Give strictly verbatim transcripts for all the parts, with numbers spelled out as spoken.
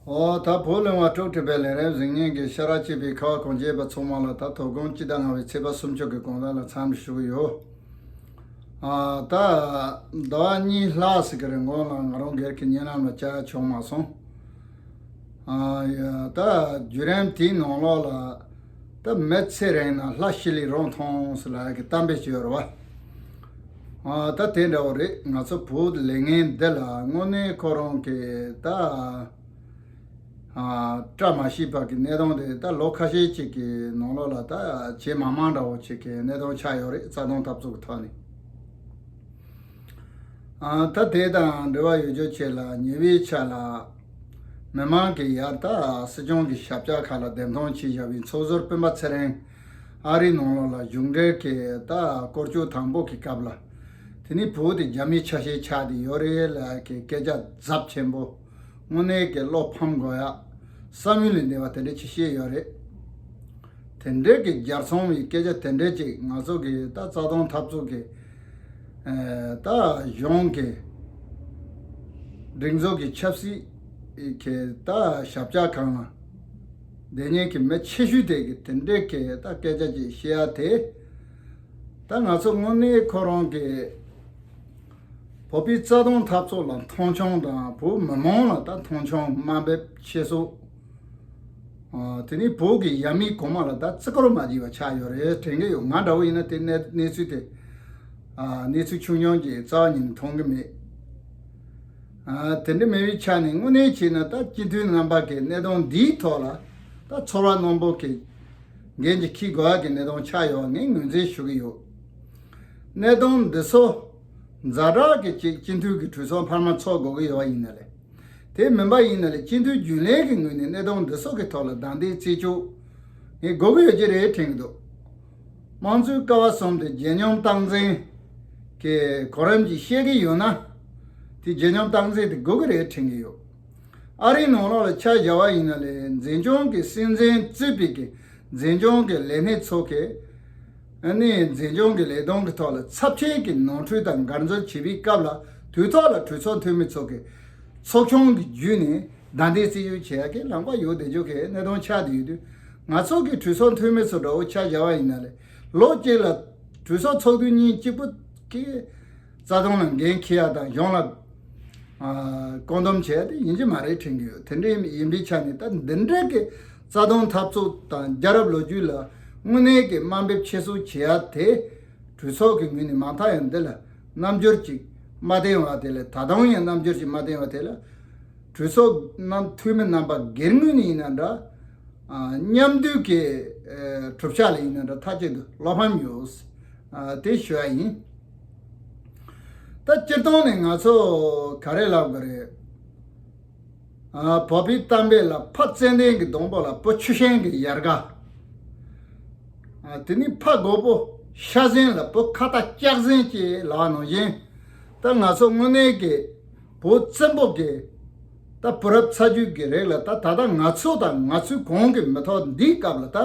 ཨོ་ད་བོད་གླིང་བ་དྲུག་ཁྲི་པའི་ལས་རིམ་གཟིགས་མཁན་གྱི་ཤ་ར་གཅིག་པའི་ཁ་བ་གངས་ཅན་པ་ཚང་མ་ལ་ད་དོ་དགོང་སྤྱི་ཟླ་ལྔ་པའི་ཚེས་པ་སུམ་ཅུ་གི་དགོང་དག་ལ་འཚམས་འདྲི་ཞུ་གི་ཡོད། ཨ་ད་ཟླ་བ་གཉིས་ལྷག་ཙམ་གྱི་རིང་གོང་ལ་ང་རང་སྒེར་གྱི་བརྙན་ལམ་ལ་བཅར་ཡ་བྱུང་མ་སོང་། ཨ་ཡ་ད་བརྒྱུད་རིམ་དེའི་ནང་ལོགས་ལ་ད་མི་ཚེ་རིང་ན་ལྷ་ཤི་ལི་རང་མཐོང་ཟེར་ལབ་ཡ་གི་གཏམ་དཔེ་ཅིག་ཡོད་རེད་བ། ཨ་ད་དེ་འདྲ་བོ་རེད། ང་ཚོ་བོད་ལས་ངན་འདི་ལ་དངོས་གནས་ཁོ་རང་གི་ད་ཨ་བཀྲ་མ་ཤིས་པ་གི་གནད་དོན་དེ་ད་ལོ་ཁ་ཤས་ཅིག་གི་ནང་ལོགས་ལ་ད་ཇེ་མང་མང་འདྲ་བོ་ཅིག་གི་གནད་དོན་ཆགས་ཡོད་རེད། རྩ་དོན་འཐབ་རྩོད་ཀྱི་ཐོག་ནས། ཨ་ད་དེ་དང་འབྲེལ་བ་ཡོད་རྒྱུ་ཆེ་ལ་ཉེ་བའི་ཆ་ལ་མི་མང་གི་ཡར་ད་སྲིད་སྐྱོང་གི་ཞབས་བཀྱག་ཁག་ལ་འདེམས་ཐོན་བྱས་བཞག་པའི་ཚོགས་ཟུར་སྤེན་པ་ཚེ་རིང་ཨ་རིའི་ནང་ལོགས་ལ་གཞུང་འབྲེལ་གྱི་ད་སྐོར་སྐྱོད་དང་པོ་གི་སྐབས་ལ། དེ་ནི་བོད་དེ་རྒྱ་མིའི་ཆ་ཤས་ཆགས་བསྡད་ཡོད་རེད་ལབ་ཀྱི་སྐད་ཆ་ཚབས་ཆེན་པོ་དངོས་གནས་ཀྱི་བློ་ཕམ་དགོས་ཡ་བསམ་ཡུལ་ལས་འདས་པ་དེ་འདྲ་ཅིག་བཤད་ཡོད་རེད། དེ་འདྲའི་གི་རྒྱལ་ཚོང་བའི་སྐད་ཆ་དེ་འདྲའི་ཅིག་ང་ཚོ་གི་ད་རྩ་དོན་འཐབ་རྩོད་ཀྱི་ཨེ་ད་གཞུང་གི་སྒྲིག་འཛུགས་ཀྱི་ཆབ་སྲིད་ཀྱི་ད་ཞབས་བཀྱག་ཁག་ལ་བསྡད་མཁན་གྱི་མི་ཆེ་ཤོས་དེ་གི་དེ་འདྲའི་གི་ད་སྐད་ཆ་ཅིག་བཤད་ཡ་དེ། ད་ང་ཚོ་དངོས་གནས་ཁོ་རང་གི་བོད་པའི་རྩ་དོན་འཐབ་རྩོད་ལ་མཐོང་ཆུང་དང་བོད་མི་མང་ལ་ད་མཐོང་ཆུང་དམའ་འབེབས་བྱེད་སྲོལ། ཨ་དེ་ནི་བོད་ཀྱི་ཡབ་མེས་གོང་མ་ལ་ད་བརྩི་བཀུར་མ་བྱས་པ་ཆགས་ཡོད་རེད་དྲན་གྱི་ཡོད། ང་འདྲ་བོ་ཡིན་ན་དེ་གནས་གནས་ཚུལ་དེ་ཨ་གནས་ཚུལ་ཆུང་ཆུང་གྱི་རྩ་བ་ཉིད་ནས་མཐོང་གི་མེད། ཨ་དེ་འདྲ་མེད་པའི་ཆ་ནས་དངོས་གནས་བྱས་ན་ད་སྤྱི་འཐུས་རྣམ་པ་གི་གནད་དོན་འདིའི་ཐོག་ལ་ད་ཚོར་བ་རྣོན་པོ་གི་འགན་ཅིག་འཁྱེར་དགོས་ཡག་གི་གནད་དོན་ཆགས་ཡོད་པ་ངས་ངོས་འཛིན་ཞུ་གི་ཡོད། གནད་དོན་འདི་ཚོ་ཛ་དྲག་གི་ཅིག་སྤྱི་འཐུས་ཀྱི་གྲོས་ཚོགས་འཕར་མ་ཚོགས་དགོས་ཀྱི་ཡོད་པ་ཡིན་ན་ལས། དེ་མིན་པ་ཡིན་ན་ལས་སྤྱི་འཐུས་རྒྱུན་ལས་ཀྱི་ངོས་ནས་གནད་དོན་འདི་ཚོ་གི་ཐོག་ལ་བདའ་འདེད་རྩད་གཅོད་ངས་དགོས་ཀྱི་ཡོད་ཀྱི་རེད་དྲན་གྱི་འདུག། དམངས་གཙོའི་ཀ་བ་གསུམ་དེ་བརྗིད་ཉམས་སྟངས་འཛིན་གྱི་གོ་རིམ་གྱིས་བཤད་ཀྱི་ཡོད་ན། དེ་བརྗིད་ཉམས་སྟངས་འཛིན་དེ་དགོས་ཀྱི་རེད་དྲན་གྱི་ཡོད། ཨ་རིའི་ནང་ལོགས་ལ་ཆ་བཞག་པ་ཡིན་ན་ལས་འཛིན་སྐྱོང་གི་སྲིད་འཛིན་གཙོས་པའི་གི་འཛིན་སྐྱོང་གི་ལས་སྣེ་ཚོ་གིས་ཨ་ནི་འཛིན་སྐྱོང་གི་ལས་དོན་གྱི་ཐོག་ལ་ཚབས་ཆེན་གྱི་ནོར་འཁྲུལ་དང་འགལ་འཛོལ་བྱེད་པའི་སྐབས་ལ་དུས་ཐོག་ལ་གྲོས་ཚོགས་འཐུས་མི་ཚོ་གིས་ཚོགས་ཆུང་གི་བརྒྱུད་ནས་བདའ་འདེད་རྩད་གཅོད་བྱེད་ཡག་གི་ལངས་པ་ཡོད་བསྡད་རྒྱུ་གི་གནད་དོན་ཆགས་བསྡད་ཡོད་དུས། ང་ཚོ་གི་གྲོས་ཚོགས་འཐུས་མི་ཚོ་འདྲ་བོ་ཆ་བཞག་པ་ཡིན་ན་ལས་ལོ་གཅིག་ལ་གྲོས་ཚོགས་ཚོགས་དུས་གཉིས་གཅིག་པུ་གི་རྩ་དོན་ལ་འགན་འཁྱེར་ཡ་དང་གཞུང་ལ་ཨ་བཀོད་འདོམས་བྱས་ཏེ་ཡིན་གྱི་མ་རེད་དྲན་གྱི་ཡོད། དེ་འདྲ་ཡིན་པའི་ཆ་ནས་ད་འདི་འདྲའི་གི་རྩ་དོན་འཐབ་རྩོད་དང་རྒྱལ་རབས་ལོ་རྒྱུས་ལ་དངོས་གནས་ཀྱི་དམའ་འབེབས་ཆེ་སོ་བྱེད་ཡ་དེ་གྲོས་ཚོགས་ཀྱི་ངོས་ནས་མ་མཐའ་ཡང་འདི་ལ་རྣམ་འགྱུར་ཅིག་མ་བསྟན་པ་དེ་ལ་ད་དུང་ཡང་རྣམ་འགྱུར་ཅིག་མ་བསྟན་པ་དེ་ལ་གྲོས་ཚོགས་རྣམས་འཐུས་མི་རྣམ་པ་སྒེར་ངོས་ནས་ཡིན་ན་འདྲ། ཨ་མཉམ་འདུས་ཀྱི་ཨ་གྲུབ་ཆ་ལ་ཡིན་ན་འདྲ་མཐའ་གཅིག་ཏུ་བློ་ཕམ་ཡོད། ཨ་དེ་ཞུ་ཡ་ཡིན། ད་སྤྱིར་བཏང་ནས་ང་ཚོ་ག་རེ་ལབ་དགོས་རེད། ཨ་བོད་པའི་གཏམ་དཔེ་ལ་ཕ་ཙན་དན་གྱི་སྡོང་པོ་ལ་བུ་ཆུ་ཤིང་གི་ཡལ་ག། ཨ་དེ་ནི་ཕ་རྒོད་པོ་ཤ་ཟན་ལ་བུ་ཁྭ་ཏ་ལྕགས་ཟན་ཅེས་ལབ་པ་ནང་བཞིན། ད་ང་ཚོ་དངོས་གནས་ཀྱི་བོད་བཙན་པོ་གི་ད་བུ་རབས་ཚ་རྒྱུད་ཀྱི་རིགས་ལ་ད་ད་ལྟ་ང་ཚོ་དང་ང་ཚོའི་གོང་གི་མི་ཐོག་འདིའི་སྐབས་ལ་ད་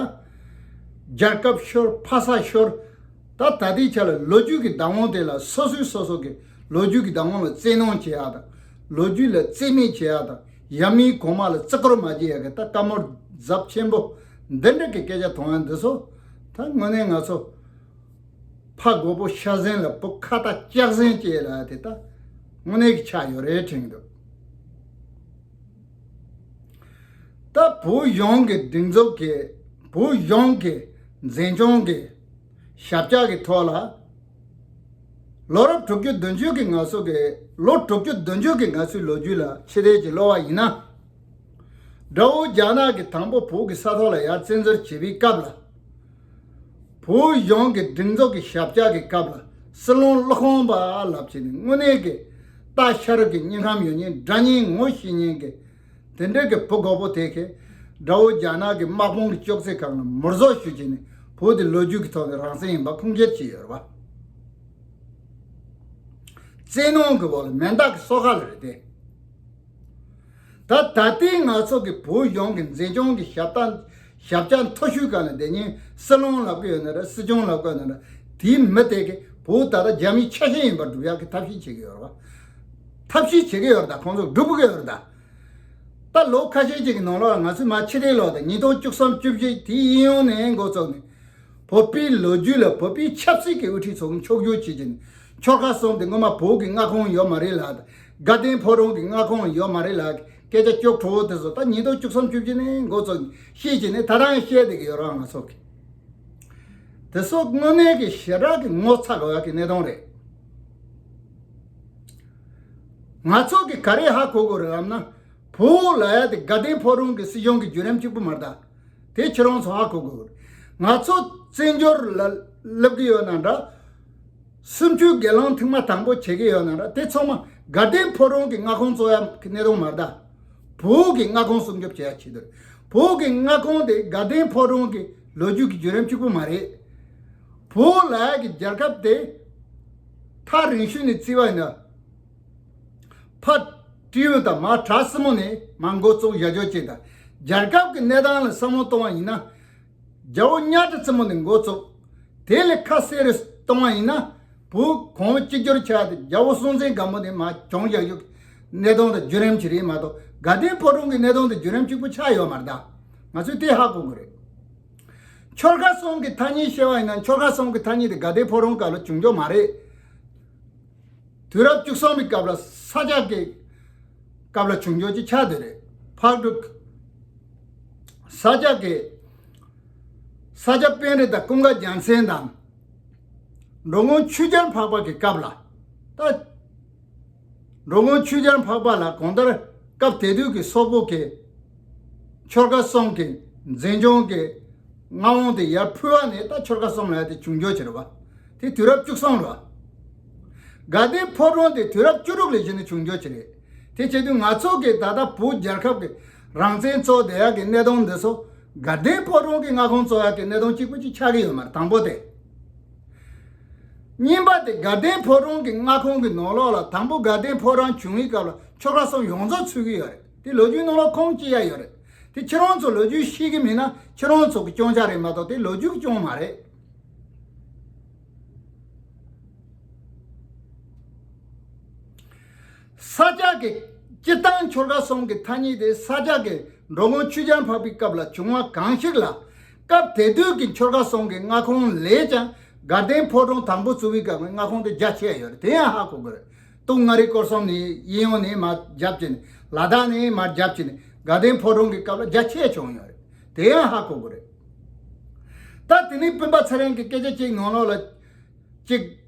རྒྱལ་ཁབ་ཤོར་ཕ་ས་ཤོར། ད་ད་ལྟའི་ཆ་ལ་ལོ་རྒྱུས་ཀྱི་བདག་དབང་དེ་ལ་སོ་སོས་སོ་སོ་གི་ལོ་རྒྱུས་ཀྱི་བདག་དབང་ལ་བཙན་གནོན་བྱེད་ཡག་དང་ལོ་རྒྱུས་ལ་རྩིས་མེད་བྱེད་ཡག་དང་ཡབ་མེས་གོང་མ་ལ་བརྩི་བཀུར་མ་བྱེད་ཡག་གི་ད་བཀའ་མོལ་ཚབས་ཆེན་པོ་འདི་འདྲ་གི་སྐད་ཆ་མཐོང་ཡག་འདི་ཚོ་ད་དངོས་གནས་ང་ཚོ་ཕ་རྒོད་པོ་ཤ་ཟན་ལ་བུ་ཁྭ་ཏ་ལྕགས་ཟན་ཅེས་ལབ་དེ་ད་དངོས་གནས་ཀྱི་ཆགས་ཡོད་རེད་དྲན་གྱི་འདུག། ད་བོད་གཞུང་གི་སྒྲིག་འཛུགས་ཀྱི་བོད་གཞུང་གི་འཛིན་སྐྱོང་གི་ཞབས་བཀྱག་གི་ཐོག་ལ་ལོ་རབས་དྲུག་ཅུ་བདུན་ཅུ་གི་ང་ཚོ་གི་ལོ་དྲུག་ཅུ་བདུན་ཅུ་གི་ང་ཚོའི་ལོ་རྒྱུས་ལ་ཕྱི་བལྟས་ཀྱིས་ཀློག་པ་ཡིན་ན། དགྲ་བོ་རྒྱ་ནག་གིས་དང་པོ་བོད་ཀྱི་ས་ཐོག་ལ་ཡར་བཙན་འཛུལ་བྱེད་པའི་སྐབས་ལ། བོད་གཞུང་གི་སྒྲིག་འཛུགས་ཀྱི་ཞབས་བཀྱག་གི་སྐབས་ལ་སྲིད་བློན་ཀླུ་ཁོང་པ་ལབ་བྱས་ནས་དངོས་གནས་ཀྱི་རྟ་ཤ་རུས་ཀྱི་སྙིང་ཁམས་ཡོད་མཁན་དགྲ་གཉེན་ངོ་ཤེས་མཁན་གྱི་དེ་འདྲའི་གི་བུ་རྒོད་པོ་དེ་གིས་དགྲ་བོ་རྒྱ་ནག་གི་དམག་དཔུང་གི་ཅོག་ཙེ་སྒང་ལ་མུར་བཟོ་ཞུ་བྱས་ནས་བོད་དེ་ལོ་རྒྱུས་ཀྱི་ཐོག་ནས་རང་བཙན་ཡིན་པ་ཁུངས་སྐྱེལ་བྱས་ཡོད་རེད་བ། བཙན་གནོན་གྱི་འོག་ལ་མེ་མདའ་གི་སོ་ཁ་ལ་རེད་དེ། ད་ད་ལྟའི་ང་ཚོ་གི་བོད་གཞུང་གི་འཛིན་སྐྱོང་གི་ཞབས་ཏ་ཞབས་བཀྱག་མཐོ་ཤོས་སྒང་ལ་བསྡད་མཁན་སྲིད་བློན་ལབ་ཀྱི་ཡོད་ན་རེད། སྲིད་སྐྱོང་ལབ་ཀྱི་ཡོད་ན་རེད། དེའི་མི་དེ་གི་བོད་ད་ལྟ་རྒྱ་མིའི་ཆ་ཤས་ཡིན་པར་སྒྲུབ་ཡག་གི་ཐབས་ཤེས་བྱེད་ཀྱི་ཡོད་རེད་བ། ཐབས་ཤེས་བྱེད་ཀྱི་ཡོད་རེད་ད། ཁོང་ཚོ་སྒྲུབ་ཀྱི་ཡོད་རེད་ད། ད་ལོ་ཁ་ཤས་ཅིག་གི་ནང་ལོགས་ལ་ང་ཚོས་མ་ཕྱི་དེ་ལོ་དང་ཉིས་སྟོང་བཅུ་གསུམ་བཅུ་བཞི་དེའི་གཡས་གཡོན་ནས་འགོ་བཙུགས་ནས། བོད་པའི་ལོ་རྒྱུས་ལ་བོད་པའི་ཆབ་སྲིད་ཀྱི་དབུ་ཁྲིད་ཚོ་འཁྱོག་བརྗོད་བྱེད་ཀྱིན། ཆོལ་ཁ་གསུམ་དེ་སྔོན་མ་བོད་ཀྱི་མངའ་ཁོངས་ཡོད་མ་རེད་ལ། དགའ་ལྡན་ཕོ་བྲང་གི་མངའ་ཁོངས་ཡོད་མ་རེད་ལ། སྐད་ཆ་སྐྱོ་བྲོ་བོ་དེ་ཚོ་ད་ཉིས་སྟོང་བཅུ་གསུམ་བཅུ་བཞི་ནས་འགོ་བཙུགས་ནས་བཤད་ཀྱིན་ནས་ད་ལྟ་ཡང་བཤད་བསྡད་ཀྱི་ཡོད་རེད་ང་ཚོ་གི། དེ་ཚོ་དངོས་གནས་ཀྱི་ཞེ་དྲག་གི་ངོ་ཚ་དགོས་ཡག་གི་གནད་དོན་རེད། ང་ཚོ་གི་ག་རེ་ཧ་གོ་དགོས་རེད་ལབ་ན། བོད་ལབ་ཡག་དེ་དགའ་ལྡན་ཕོ་བྲང་གི་སྲིད་གཞུང་གི་བརྒྱུད་རིམ་གཅིག་པུ་མ་རེད་ད། དེ་ཁྱེད་རང་ཚོ་ཧ་གོ་དགོས་རེད། ང་ཚོ་བཙན་བྱོལ་ལ་སླེབས་ཀྱི་ཡོད་ན་འདྲ། སུམ་ཅུ་སྒེར་ལངས་ཐེངས་མ་དང་པོ་བྱེད་ཀྱི་ཡོད་ན་འདྲ། དེ་ཚང་མ་དགའ་ལྡན་ཕོ་བྲང་གི་མངའ་ཁོངས་རྩོད་ཡག་གི་གནད་དོན་མ་རེད་ད། བོད་ཀྱི་མངའ་ཁོངས་སྲུང་སྐྱོབ་བྱེད་ཡག་ཆེད་དུ་རེད། བོད་ཀྱི་མངའ་ཁོངས་དེ་དགའ་ལྡན་ཕོ་བྲང་གི་ལོ་རྒྱུས་ཀྱི་བརྒྱུད་རིམ་གཅིག་པུ་མ་རེད། བོད་ལབ་ཡག་གི་རྒྱལ་ཁབ་དེ་ཐག་རིང་ཤོས་ནས་བརྩིས་པ་ཡིན་ན། ཕ་སྤྲེའུ་དང་མ་བྲག་སྲིན་མོ་ནས་མར་འགོ་བཙུགས་བཞག་ཆོག་ཅིག་དང་། རྒྱལ་ཁབ་ཀྱི་གནས་སྟངས་ལ་བསམ་བློ་གཏོང་བ་ཡིན་ན། རྒྱལ་པོ་གཉའ་ཁྲི་བཙུན་མོ་ནས་འགོ་བཙུགས། དེ་ལས་ཁ་གསལ་རུ་གཏོང་བ་ཡིན་ན། བོད་གོང་བུ་གཅིག་གྱུར་ཆགས་ཏེ་རྒྱལ་པོ་སྲོང་བཙན་སྒམ་པོ་ནས་མར་བྱུང་བཞག་ཆོག་གི་གནད་དོན་དང་བརྒྱུད་རིམ་ཅིག་རེད་མ་གཏོགས། དགའ་ལྡན་ཕོ་བྲང་གི་གནད་དོན་དང་བརྒྱུད་རིམ་གཅིག་པུ་ཆགས་ཡོད་མ་རེད་ད། ང་ཚོས་དེ་ཧ་གོ་དགོས་རེད། ཆོལ་ཁ་གསུམ་གྱི་ཐ་སྙད་བཤད་པ་ཡིན་ན། ཆོལ་ཁ་གསུམ་གྱི་ཐ་སྙད་དེ་དགའ་ལྡན་ཕོ་བྲང་སྐབས་ལ་བྱུང་ཆོག་མ་རེད། དུས་རབས་བཅུ་གསུམ་པའི་སྐབས་ལ་ས་སྐྱ་གི་སྐབས་ལ་བྱུང་ཆོག་ཅིག་ཆགས་བསྡད་རེད། ཕག་གྲུ། ས་སྐྱ་གི་ས་སྐྱ་པཎྜི་ཏ་ཀུན་དགའ་རྒྱལ་མཚན་དང་། འགྲོ་མགོན་ཆོས་རྒྱལ་འཕགས་པ་གི་སྐབས་ལ། ད་འགྲོ་མགོན་ཆོས་རྒྱལ་འཕགས་པ་ལ་གང་ལྟར་སྐབས་དེ་དུས་ཀྱི་སོག་པོ་གི་ཆོལ་ཁ་གསུམ་གྱི་འཛིན་སྐྱོང་གི་མངའ་དབང་དེ་ཡར་ཕུལ་བ་ནས་ད་ཆོལ་ཁ་གསུམ་ལ་ཡ་དེ་བྱུང་ཆོག་ཅིག་རེད་བ། དེ་དུས་རབས་བཅུ་གསུམ་རེད་བ། དགའ་ལྡན་ཕོ་བྲང་དེ་དུས་རབས་བཅུ་དྲུག་ལ་གཞི་ནས་བྱུང་ཆོག་ཅིག་རེད། དེ་བྱེད་དུས་ང་ཚོ་གི་ད་ལྟ་བོད་རྒྱལ་ཁབ་ཀྱི་རང་བཙན་རྩོད་བསྡད་ཡག་གི་གནད་དོན་འདི་ཚོ་དགའ་ལྡན་ཕོ་བྲང་གི་མངའ་ཁོངས་རྩོད་ཡག་གི་གནད་དོན་གཅིག་པུ་ཅིག་ཆགས་ཀྱི་ཡོད་མ་རེད། དང་པོ་དེ། གཉིས་པ་དེ་དགའ་ལྡན་ཕོ་བྲང་གི་མངའ་ཁོངས་ཀྱི་ནང་ལོགས་ལ། དང་པོ་དགའ་ལྡན་ཕོ་བྲང་བྱུང་བའི་སྐབས་ལ་ཆོལ་ཁ་གསུམ་ཡོངས་རྫོགས་ཚུད་ཀྱི་ཡོད་རེད། དེ་ལོ་རྒྱུས་ནང་ལ་ཁུངས་སྐྱེལ་ཡ་ཡོད་རེད། དེ་ཁྱེད་རང་ཚོ་ལོ་རྒྱུས་ཤེས་ཀྱི་མེད་ན་ཁྱེད་རང་ཚོ་གི་སྐྱོན་ཆ་རེད་མ་གཏོགས་དེ་ལོ་རྒྱུས་ཀྱི་སྐྱོན་མ་རེད། ས་སྐྱ་གི་སྤྱིར་བཏང་ཆོལ་ཁ་གསུམ་གྱི་ཐ་སྙད་དེ་ས་སྐྱ་གི་འགྲོ་མགོན་ཆོས་རྒྱལ་འཕགས་པའི་སྐབས་ལ་བྱུང་བ་གང་ཞིག་ལ། སྐབས་དེ་དུས་ཀྱི་ཆོལ་ཁ་གསུམ་གྱི་མངའ་ཁོངས་ལས་ཀྱང་དགའ་ལྡན་ཕོ་བྲང་དང་པོ་བཙུགས་པའི་སྐབས་ཀྱི་མངའ་ཁོངས་དེ་རྒྱ་ཆེ་ཡོད་རེད། དེ་ཡང་ཧ་གོ་དགོས་རེད། སྟོད་མངའ་རིས་སྐོར་གསུམ་ནས་གཡས་གཡོན་ནས་མར་རྒྱབ་བྱས་ནས། ལ་དྭགས་ནས་མར་རྒྱབ་བྱས་ནས་དགའ་ལྡན་ཕོ་བྲང་གི་སྐབས་ལ་རྒྱ་ཆེ་བྱུང་ཡོད་རེད། དེ་ཡང་ཧ་གོ་དགོས་རེད། ད་དེ་ནས་སྤེན་པ་ཚེ་རིང་གི་སྐད་ཆ་གཅིག་ནང་ལོགས་ལ། གཅིག་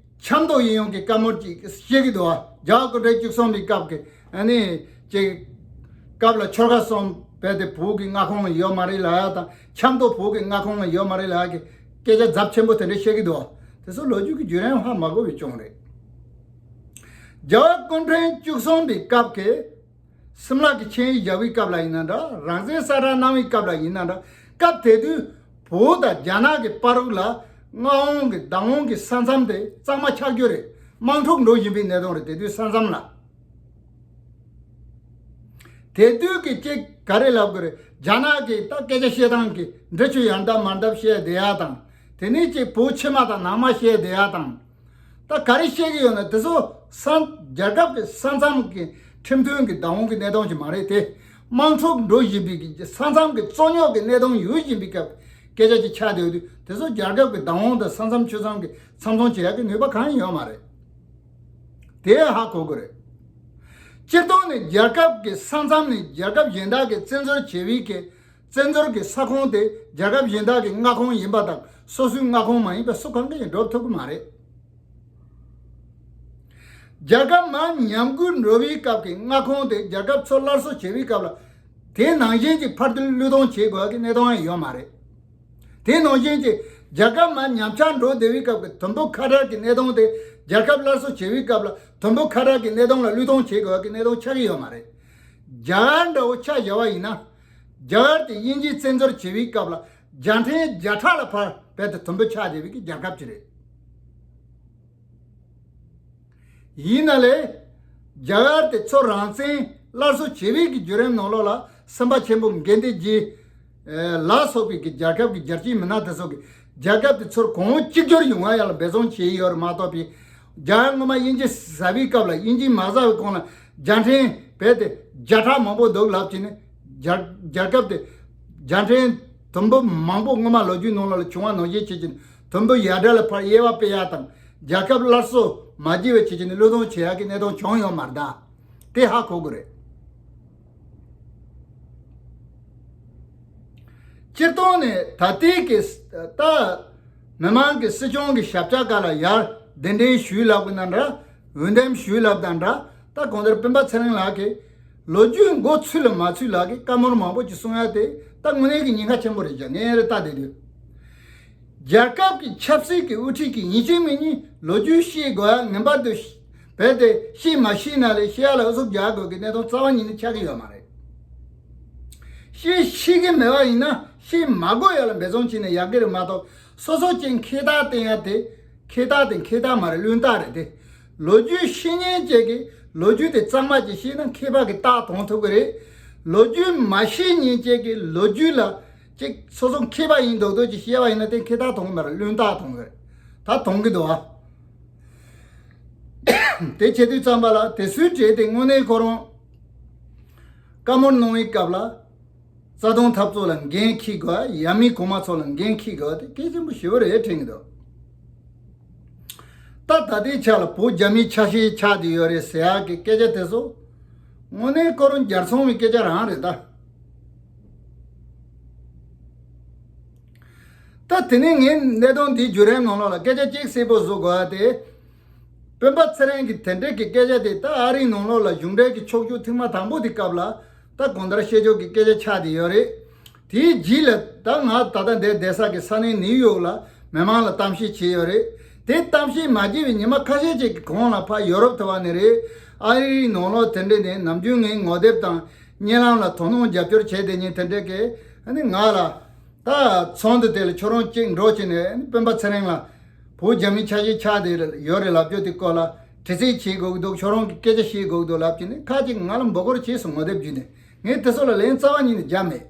ཆབ་མདོ་གཡས་གཡོན་གྱི་བཀའ་མོལ་གཅིག་བཤད་ཀྱི་འདུག་བ། རྒྱལ་བ་སྐུ་ཕྲེང་བཅུ་གསུམ་པའི་སྐབས་ཀྱི་ཨ་ནི་གཅིག་སྐབས་ལ་ཆོལ་ཁ་གསུམ་རྦད་དེ་བོད་ཀྱི་མངའ་ཁོངས་ལ་ཡོད་མ་རེད་ལབ་ཡ་དང་། ཆབ་མདོ་བོད་ཀྱི་མངའ་ཁོངས་ལ་ཡོད་མ་རེད་ལབ་ཡ་གི་སྐད་ཆ་ཚབས་ཆེན་པོ་དེ་འདྲ་བཤད་ཀྱི་འདུག་བ། དེ་ཚོ་ལོ་རྒྱུས་ཀྱི་བརྒྱུད་རིམ་ཧ་མ་གོ་བའི་རྐྱེན་རེད། རྒྱལ་བ་སྐུ་ཕྲེང་བཅུ་གསུམ་པའི་སྐབས་ཀྱི་སིམ་ལ་གི་ཆིངས་ཡིག་བཞག་པའི་སྐབས་ལ་ཡིན་ན་འདྲ། རང་བཙན་གསལ་བསྒྲགས་གནང་བའི་སྐབས་ལ་ཡིན་ན་འདྲ། སྐབས་དེ་དུས་བོད་དང་རྒྱ་ནག་གི་བར་དུ་ལ་མངའ་དབང་གི་བདག་དབང་གི་ས་མཚམས་དེ་གཙང་མ་ཆགས་རྒྱུ་རེད། དམག་འཁྲུག་འགྲོ་བཞིན་པའི་གནད་དོན་རེད། དེ་དུས་ས་མཚམས་ལ། དེ་དུས་ཀྱི་ཅིག་ག་རེ་ལབ་དགོས་རེད། རྒྱ་ནག་གི་ད་སྐད་ཆ་བཤད་སྟངས་ཀྱི་འདྲི་ཆུ་ཡར་འདབ་མར་འདབ་བཤད་བསྡད་ཡ་དང་། དེ་ནས་ཅིག་བོད་ཕྱི་མ་དང་ནང་མ་བཤད་བསྡད་ཡ་དང་། ད་ག་རེ་བཤད་ཀྱི་ཡོད་ན་དེ་ཚོ་ས་རྒྱལ་ཁབ་ཀྱི་ས་མཚམས་ཀྱི་ཁྲིམས་མཐུན་གྱི་བདག་དབང་གི་གནད་དོན་ཅིག་མ་རེད་དེ། དམག་འཁྲུག་འགྲོ་བཞིན་པའི་གི་ས་མཚམས་ཀྱི་རྩོད་རྙོག་གི་གནད་དོན་ཡོད་བཞིན་པའི་སྐབས་སྐད་ཆ་ཅིག་ཆགས་བསྡད་དུས། དེ་ཚོ་རྒྱལ་ཁབ་ཀྱི་བདག་དབང་དང་ས་མཚམས་ཆུ་མཚམས་ཀྱི་མཚམས་མཚོན་བྱེད་ཡག་གི་ནུས་པ་གང་ཡང་ཡོད་མ་རེད། དེ་ཧ་གོ་དགོས་རེད། སྤྱིར་བཏང་ནས་རྒྱལ་ཁབ་ཀྱི་ས་མཚམས་ནས་རྒྱལ་ཁབ་གཞན་དག་གིས་བཙན་འཛུལ་བྱེད་པའི་གི་བཙན་འཛུལ་གྱི་ས་ཁོངས་དེ་རྒྱལ་ཁབ་གཞན་དག་གི་མངའ་ཁོངས་ཡིན་པ་དང་། སོ་སོའི་མངའ་ཁོངས་མ་ཡིན་པ་སུ་གང་གིས་ཡང་སྒྲུབ་ཐུབ་ཀྱི་མ་རེད། རྒྱལ་ཁབ་མར་ཉམས་རྒུད་འགྲོ་བའི་སྐབས་ཀྱི་མངའ་ཁོངས་དེ་རྒྱལ་ཁབ་ཚུར་སླར་གསོ་བྱེད་པའི་སྐབས་ལ། དེ་ནང་བཞིན་གྱི་ཕར་ཚུར་བློས་གཏོང་བྱེད་དགོས་ཀྱི་གནད་དོན་ཡང་ཡོད་མ་རེད། དེ་ནང་བཞིན་གྱི་རྒྱལ་ཁབ་མར་ཉམས་ཆག་འགྲོ་བསྡད་པའི་སྐབས་ཀྱི་དུམ་བུ་ཁ་བྲལ་གྱི་གནད་དོན་དེ་རྒྱལ་ཁབ་སླར་གསོ་བྱེད་པའི་སྐབས་ལ་དུམ་བུ་ཁ་བྲལ་གྱི་གནད་དོན་ལ་བློས་གཏོང་བྱེད་དགོས་ཀྱི་གནད་དོན་ཆགས་ཀྱི་ཡོད་མ་རེད། རྒྱ་གར་འདྲ་བོ་ཆ་བཞག་པ་ཡིན་ན། རྒྱ་གར་དེ་དབྱིན་ཇིས་བཙན་འཛུལ་བྱེད་པའི་སྐབས་ལ་རྒྱལ་ཕྲན་བརྒྱ་ཕྲག་ལ་ཕར་རྦད་དེ་དུམ་བུ་ཆགས་བསྡད་པའི་གི་རྒྱལ་ཁབ་ཅིག་རེད། ཡིན་ན་ལས། རྒྱ་གར་དེ་ཚུར་རང་བཙན་སླར་གསོ་བྱེད་པའི་གི་བརྒྱུད་རིམ་ནང་ལོགས་ལ་སེམས་དཔའ་ཆེན་པོ་དགེ་འདུན་རྗེ་ལ་སོགས་པའི་གི་རྒྱལ་ཁབ་ཀྱི་རྒྱལ་སྤྱིའི་མི་སྣ་དེ་ཚོ་གིས་རྒྱལ་ཁབ་དེ་ཚུར་གོང་བུ་གཅིག་གྱུར་ཡོང་བ་ཡ་ལ་འབད་བརྩོན་བྱས་ཡོད་རེད་མ་གཏོགས་པའི། རྒྱ་གར་སྔོན་མ་དབྱིན་ཇི་ཟ་བའི་སྐབས་ལ་དབྱིན་ཇི་མ་ཟ་བའི་གོང་ལ་རྒྱལ་ཕྲན་རྦད་དེ་བརྒྱ་ཕྲག་མང་པོ་འདུག་ལབ་བྱས་ནས་ རྒྱལ་རྒྱལ་ཁབ་དེ་རྒྱལ་ཕྲན་དུམ་བུ་མང་པོ་སྔོན་མ་ལོ་རྒྱུས་ནང་ལོགས་ལ་བྱུང་བ་ནང་བཞིན་བྱེད་ཀྱི་ནི་དུམ་བུ་ཡར་དྲག་ལ་ཕར་དབྱེ་བ་སྤེལ་ཡག་དང་རྒྱལ་ཁབ་སླར་གསོ་མ་བགྱིས་པའི་བྱེད་ཀྱི་ནི་བློས་གཏོང་བྱེད་ཡག་གི་གནས་སྟངས་བྱུང་ཡོད་མ་རེད་ད། དེ་ཧ་གོ་དགོས་རེད། སྤྱིར་བཏང་ནས་ད་ལྟའི་གི་ད་མི་མང་གི་སྲིད་སྐྱོང་གི་ཞབས་བཀྱག་སྒང་ལ་ཡར་གདན་འདྲེན་ཞུས་ལབ་གི་ན་འདྲ། འོས་འདེམས་ཞུས་ལབ་དང་འདྲ། ད་གང་ལྟར་སྤེན་པ་ཚེ་རིང་ལགས་ཀྱི་ལོ་རྒྱུས་མགོ་ཚུད་ལ་མ་ཚུད་ལགས་ཀྱི་བཀའ་མོལ་མང་པོ་ཅིག་གསུང་ཡ་དེ་ད་དངོས་གནས་ཀྱི་ཉེན་ཁ་ཆེན་པོ་རེད་ཀྱང་ངས་རེ་ལྟ་བསྡད་དུས། རྒྱལ་ཁབ་ཀྱི་ཆབ་སྲིད་ཀྱི་དབུ་ཁྲིད་ཀྱི་ཡིན་གཅིག་མིན་གཉིས་ལོ་རྒྱུས་ཤེས་དགོས་ཡ་ངེས་པར་དུ་རྦད་དེ་ཤེས་མ་ཤེས་ན་ལས་ཤེས་ཡ་ལ་ཨུ་ཚུགས་རྒྱག་དགོས་ཀྱི་གནས་སྟངས་རྩ་བ་ཉིད་ནས་ཆགས་ཀྱི་ཡོད་མ་རེད། ཤེས་ཤེས་ཀྱི་མེད་པ་ཡིན་ན་ཤེས་མ་དགོས་ཡ་ལ་འབད་བརྩོན་བྱས་ནས་ཡག་གི་རེད་མ་གཏོགས་སོ་སོ་ཅིག་མཁས་རྟགས་བསྟན་ཡ་དེ་མཁས་རྟགས་དེ་མཁས་རྟགས་མ་རེད། བླུན་རྟགས་རེད་དེ། ལོ་རྒྱུས་ཤེས་མཁན་ཅིག་གིས་ལོ་རྒྱུས་དེ་གཙང་མ་ཅིག་ཤེས་ན་མཁས་པ་གི་རྟགས་མཐོང་ཐུབ་ཀྱི་རེད། ལོ་རྒྱུས་མ་ཤེས་མཁན་ཅིག་གིས་ལོ་རྒྱུས་ལ་ཅིག་སོ་སོ་མཁས་པ་ཡིན་མདོག་མདོག་ཅིག་བཤད་པ་ཡིན་ན་དེ་མཁས་རྟགས་མཐོང་གི་མ་རེད། བླུན་རྟགས་མཐོང་གི་རེད། ད་མཐོང་གི་འདུག་ཨ། དེ་བྱེད་དུས་ཙམ་པ་ལ་དེ་ཚོའི་གྲས་དེ་དངོས་གནས་ཁོ་རང་བཀའ་མོལ་གནང་བའི་སྐབས་ལ་རྩ་དོན་འཐབ་རྩོད་ལ་འགན་འཁྱེར་དགོས། ཡབ་མེས་གོང་མ་ཚོ་ལ་འགན་འཁྱེར་དགོས། དེ་གལ་ཆེན་པོ་ཞེ་པོ་རེད་དྲན་གྱི་འདུག་ད་ད་ལྟའི་ཆ་ལ་བོད་རྒྱ་མིའི་ཆ་ཤས་ཆགས་བསྡད་ཡོད་རེད་ཟེར་ཡག་གི་སྐད་ཆ་དེ་ཚོ་དངོས་གནས་ཁོ་རང་རྒྱལ་ཚོང་བའི་སྐད་ཆ་རང་རེད་ད། ད་དེ་ནས་ངས་གནད་དོན་འདིའི་བརྒྱུད་རིམ་ནང་ལོགས་ལ་སྐད་ཆ་གཅིག་གསལ་པོ་བཟོ་དགོས་ཡ་དེ། སྤེན་པ་ཚེ་རིང་གི་དེ་འདྲའི་གི་སྐད་ཆ་དེ་ད་ཨ་རིའི་ནང་ལོགས་ལ་གཞུང་འབྲེལ་གྱི་ཕྱོགས་བསྒྱུར་ཐེངས་མ་དང་པོ་དེ་སྐབས་ལ་ད་གང་ལྟར་བཤད་ཕྱོགས་ཀྱི་སྐད་ཆ་ཆགས་བསྡད་ཡོད་རེད། དེའི་རྗེས་ལ་ད་ང་ད་ལྟ་འདིར་བསྡད་ས་གི་ས་གནས་ནིའུ་ཡོག་ལ་མི་མང་ལ་གཏམ་བཤད་བྱས་ཡོད་རེད། དེ་གཏམ་བཤད་མ་བྱས་པའི་ཉི་མ་ཁ་ཤས་ཅིག་གི་གོང་ལ་ཕར་ཡོ་རོབ་དེ་བ་ནས་རེད། ཨ་རིའི་ནང་ལོགས་དེ་འདྲ་ནས་ནམ་རྒྱུན་ངའི་ངོ་དེབ་དང་བརྙན་ལམ་ལ་དོ་སྣང་རྒྱབ་སྐྱོར་བྱས་བསྡད་མཁན་དེ་འདྲ་གི་ཨ་ནི་ང་ལ། ད་ཚོགས་འདུ་དེ་ལ་ཁྱོད་རང་གཅིག་འགྲོ་བྱས་ནས་སྤེན་པ་ཚེ་རིང་ལ་བོད་རྒྱ་མིའི་ཆ་ཤས་ཆགས་བསྡད་ཡོད་རེད་ལབ་རྒྱུ་དེ་སྐོར་ལ་དྲི་རྩད་བྱེད་དགོས་ཀྱི་འདུག་ཁྱོད་རང་གི་སྐད་ཆ་བཤད་དགོས་ཀྱི་འདུག་ལབ་བྱས་ནས་ཁ་ཅིག་ང་ལ་འབོད་སྐུལ་བྱས་སོང་། ངོ་དེབ་བརྒྱུད་ནས་ངས་དེ་ཚོ་ལ་ལན་རྩ་བ་ཉིད་ནས་བརྒྱབ་མེད།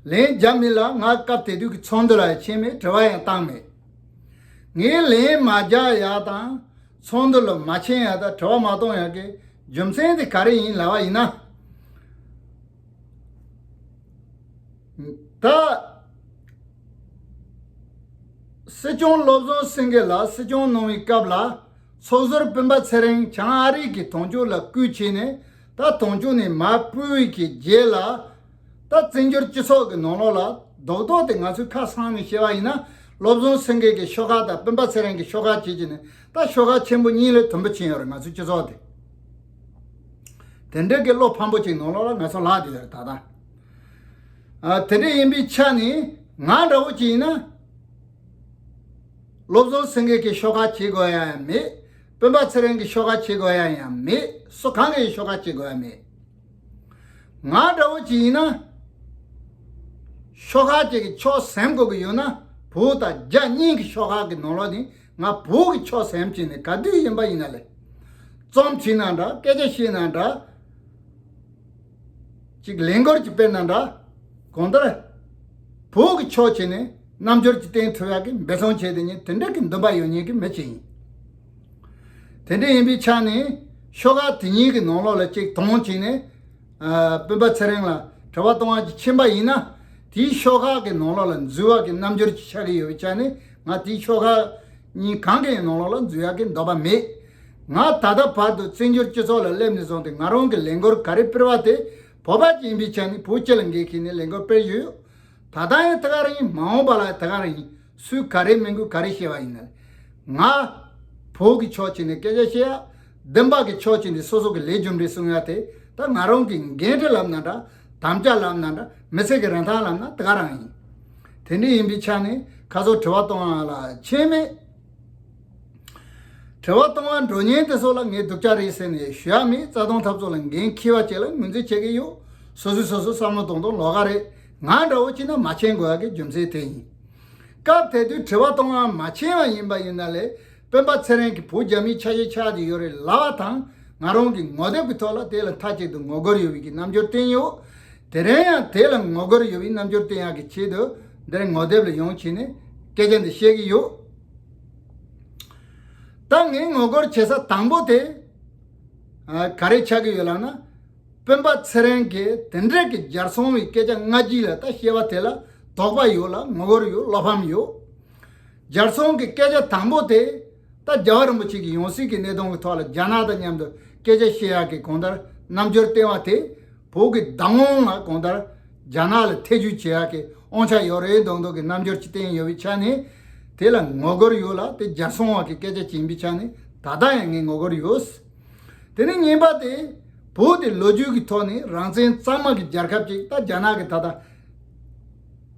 ལན་བརྒྱབ་མེད་ལ་ང་སྐབས་དེ་དུས་ཀྱི་ཚོགས་འདུ་ལ་ཡང་ཕྱིན་མེད། དྲི་བ་ཡང་བཏང་མེད། ངས་ལན་མ་རྒྱག་ཡག་དང་ཚོགས་འདུ་ལ་མ་ཕྱིན་ཡག་དང་དྲི་བ་མ་གཏོང་ཡག་གི་རྒྱུ་མཚན་དེ་ག་རེ་ཡིན་ལབ་པ་ཡིན་ན། ད་སྲིད་སྐྱོང་བློ་བཟང་སེང་གེ་ལགས་སྲིད་སྐྱོང་གནང་བའི་སྐབས་ལ་ཚོགས་ཟུར་སྤེན་པ་ཚེ་རིང་བྱང་ཨ་རི་གི་དོན་གཅོད་ལ་བསྐུལ་བྱས་ནས་ད་དོན་གཅོད་ནས་མར་ཕུད་པའི་གི་རྗེས་ལ་ད་བཙན་བྱོལ་སྤྱི་ཚོགས་ཀྱི་ནང་ལོགས་ལ་རྡོག་རྡོག་དེ་ང་ཚོས་ཁ་སང་ནས་བཤད་པ་ཡིན་ན་བློ་བཟང་སེང་གེ་གི་ཤོག་ཁག་དང་སྤེན་པ་ཚེ་རིང་གི་ཤོག་ཁག་བྱས་བྱས་ནས་ད་ཤོག་ཁག་ཆེན་པོ་གཉིས་ལས་དུམ་བུ་ཕྱིན་ཡོད་རེད། ང་ཚོའི་སྤྱི་ཚོགས་དེ། དེ་འདྲ་གི་བློ་ཕམ་པོ་ཅིག་ནང་ལོགས་ལ་ང་ཚོ་ལྷག་བསྡད་ཡོད་རེད་ད་ལྟ། ཨ། དེ་འདྲ་ཡིན་པའི་ཆ་ནས་ང་འདྲ་བོ་ཅིག་ཡིན་ན། བློ་བཟང་སེང་གེ་གི་ཤོག་ཁག་བྱེད་དགོས་ཡ་ཡང་མེད། སྤེན་པ་ཚེ་རིང་གི་ཤོག་ཁག་བྱེད་དགོས་ཡ་ཡང་མེད། སུ་གང་གི་ཤོག་ཁག་བྱེད་དགོས་ཡ་མེད། ང་འདྲ་བོ་ཅིག་ཡིན་ན། ཤོག་ཁག་ཅིག་གི་ཕྱོགས་ཟིན་དགོས་ཀྱི་ཡོད་ན་བོད་དང་རྒྱ་གཉིས་ཀྱི་ཤོག་ཁག་གི་ནང་ལོགས་ནས་ང་བོད་ཀྱི་ཕྱོགས་ཟིན་བྱས་ནས་ག་དུས་ཡིན་པ་ཡིན་ན་ལས། རྩོམ་བྲིས་ན་འདྲ། སྐད་ཆ་བཤད་ན་འདྲ། ཅིག་ལས་འགུལ་ཅིག་སྤེལ་ན་འདྲ། གང་ལྟར་བོད་ཀྱི་ཕྱོགས་བྱས་ནས་རྣམ་འགྱུར་ཅིག་བསྟན་ཐུབ་ཡག་གི་འབད་བརྩོན་བྱས་ཏེ་ཉིན་དེ་འདྲ་གི་འདུན་པ་ཡོད་མཁན་གྱི་མི་ཅིག་ཡིན། དེ་འདྲ་ཡིན་པའི་ཆ་ནས་ཤོག་ཁག་དེ་གཉིས་ཀྱི་ནང་ལོགས་ལ་ཅིག་དོན་བྱས་ནས། ཨ། སྤེན་པ་ཚེ་རིང་ལ་དྲི་བ་གཏོང་བ་ཅིག་ཕྱིན་པ་ཡིན་ན། དེའི་ཤོག་ཁག་གི་ནང་ལོགས་ལ་འཛུལ་བ་གི་རྣམ་འགྱུར་ཅིག་ཆགས་ཀྱི་ཡོད་པའི་ཆ་ནས་ང་དེའི་ཤོག་ཁག་གཉིས་གང་གའི་ནང་ལོགས་ལ་འཛུལ་ཡག་གི་འདོད་པ་མེད། ང་ད་ལྟ་བར་དུ་བཙན་བྱོལ་སྤྱི་ཚོགས་ལ་སླེབས་ནས་བཟུང་སྟེ་ང་རང་གི་ལས་འགུལ་ག་རེ་སྤེལ་བ་དེ་བོད་པ་ཅིག་ཡིན་པའི་ཆ་ནས་བོད་སྤྱི་ལ་འགན་འཁྱེར་ནས་ལས་འགུལ་སྤེལ་ཡོད། ད་ལྟ་ཡང་དེ་ག་རང་ཡིན། མ་འོངས་པ་ལ་དེ་ག་རང་ཡིན། སུས་ག་རེ་མིང་དགོས་ག་རེ་བཤད་པ་ཡིན་ན། ང་བོད་ཀྱི་ཕྱོགས་བྱས་ནས་སྐད་ཆ་བཤད་ཡ། བདེན་པ་གི་ཕྱོགས་བྱས་ནས་སོ་སོ་གི་ལས་རྒྱུ་འབྲས་གསུང་ཡ་དེ་ད་ང་རང་གི་འགན་འཁྲི་ལབ་ན་འདྲ། དམ་བཅའ་ལབ་ན་འདྲ། མི་ཚེ་གི་རིན་ཐང་ལབ་ན་དེ་ག་རང་ཡིན། དེ་འདྲ་ཡིན་པའི་ཆ་ནས་ཁ་སང་དྲི་བ་གཏོང་བ་ལ་ཕྱིན་མེད། དྲི་བ་གཏོང་བ་འགྲོ་མཁན་དེ་ཚོ་ལ་ངས་སྡུག་ཅག་རེད་ཟེར་ནས་ཞུ་ཡ་མེད། རྩ་དོན་འཐབ་རྩོད་ལ་འགན་འཁྱེར་བ་ཅིག་ལ་ངོས་འཛིན་བྱེད་ཀྱི་ཡོད། སོ་སོས་སོ་སོའི་བསམ་བློ་གཏོང་སྟངས་ལོགས་ཀ་རེད། ང་འདྲ་བོ་ཅིག་ན་མ་མཁྱེན་དགོས་ཡ་གི་རྒྱུ་མཚན་དེ་ཡིན། སྐབས་དེ་དུས་དྲི་བ་གཏོང་བ་མ་མཁྱེན་པ་ཡིན་པ་ཡིན་ན་ལས་སྤེན་པ་ཚེ་རིང་གིས་བོད་རྒྱ་མིའི་ཆ་ཤས་ཆགས་བསྡད་ཡོད་རེད་ལབ་པ་དང་ང་རང་གི་ངོ་དེབ་ཀྱི་ཐོག་ལ་དེ་ལ་མཐའ་གཅིག་ཏུ་ངོ་རྒོལ་ཡོད་པའི་གི་རྣམ་འགྱུར་བསྟན་ཡོད། དེ་རིང་ཡང་དེ་ལ་ངོ་རྒོལ་ཡོད་པའི་རྣམ་འགྱུར་བསྟན་ཡག་གི་ཆེད་དུ་འདིར་ངོ་དེབ་ལ་ཡོང་བྱས་ནས་སྐད་ཆ་འདི་བཤད་ཀྱི་ཡོད། ད་ངས་ངོ་རྒོལ་བྱེད་ས་དང་པོ་དེ་ཨ་ག་རེ་ཆགས་ཀྱི་ཡོད་ལབ་ན། སྤེན་པ་ཚེ་རིང་གིས་དེ་འདྲས་ཀྱི་སྦྱར་སོང་བའི་སྐད་ཆ་ལྔ་གཅིག་ལ་ད་བཤད་པ་དེ་ལ་དོགས་པ་ཡོད་ལ་ངོ་རྒོལ་ཡོད། བློ་ཕམ་ཡོད། སྦྱར་སོང་གི་སྐད་ཆ་དང་པོ་དེ་ད་རྒྱལ་བ་རིན་པོ་ཆེ་གི་ཡང་སྲིད་ཀྱི་གནད་དོན་གྱི་ཐོག་ལ་རྒྱ་ནག་དང་མཉམ་དུ་སྐད་ཆ་བཤད་ཡག་གི་གང་ལྟར་རྣམ་འགྱུར་བསྟན་པ་དེ། བོད་ཀྱི་བདག་དབང་ལ་གང་ལྟར་རྒྱ་ནག་ལ་ཐེ་ཇུས་བྱེད་ཡག་གི་དབང་ཆ་ཡོད་རེད་མདོག་མདོག་གི་རྣམ་འགྱུར་ཅིག་བསྟན་ཡོད་པའི་ཆ་ནས། དེ་ལ་ངོ་རྒོལ་ཡོད་ལ། དེ་སྦྱར་སོང་བ་གི་སྐད་ཆ་ཅིག་ཡིན་པའི་ཆ་ནས་ད་ལྟ་ཡང་ངས་ངོ་རྒོལ་ཡོད། དེ་ནས་གཉིས་པ་དེ། བོད་དེ་ལོ་རྒྱུས་ཀྱི་ཐོག་ནས་རང་བཙན་གཙང་མ་གི་རྒྱལ་ཁབ་ཅིག་ད་རྒྱ་ནག་གིས་ད་ལྟ་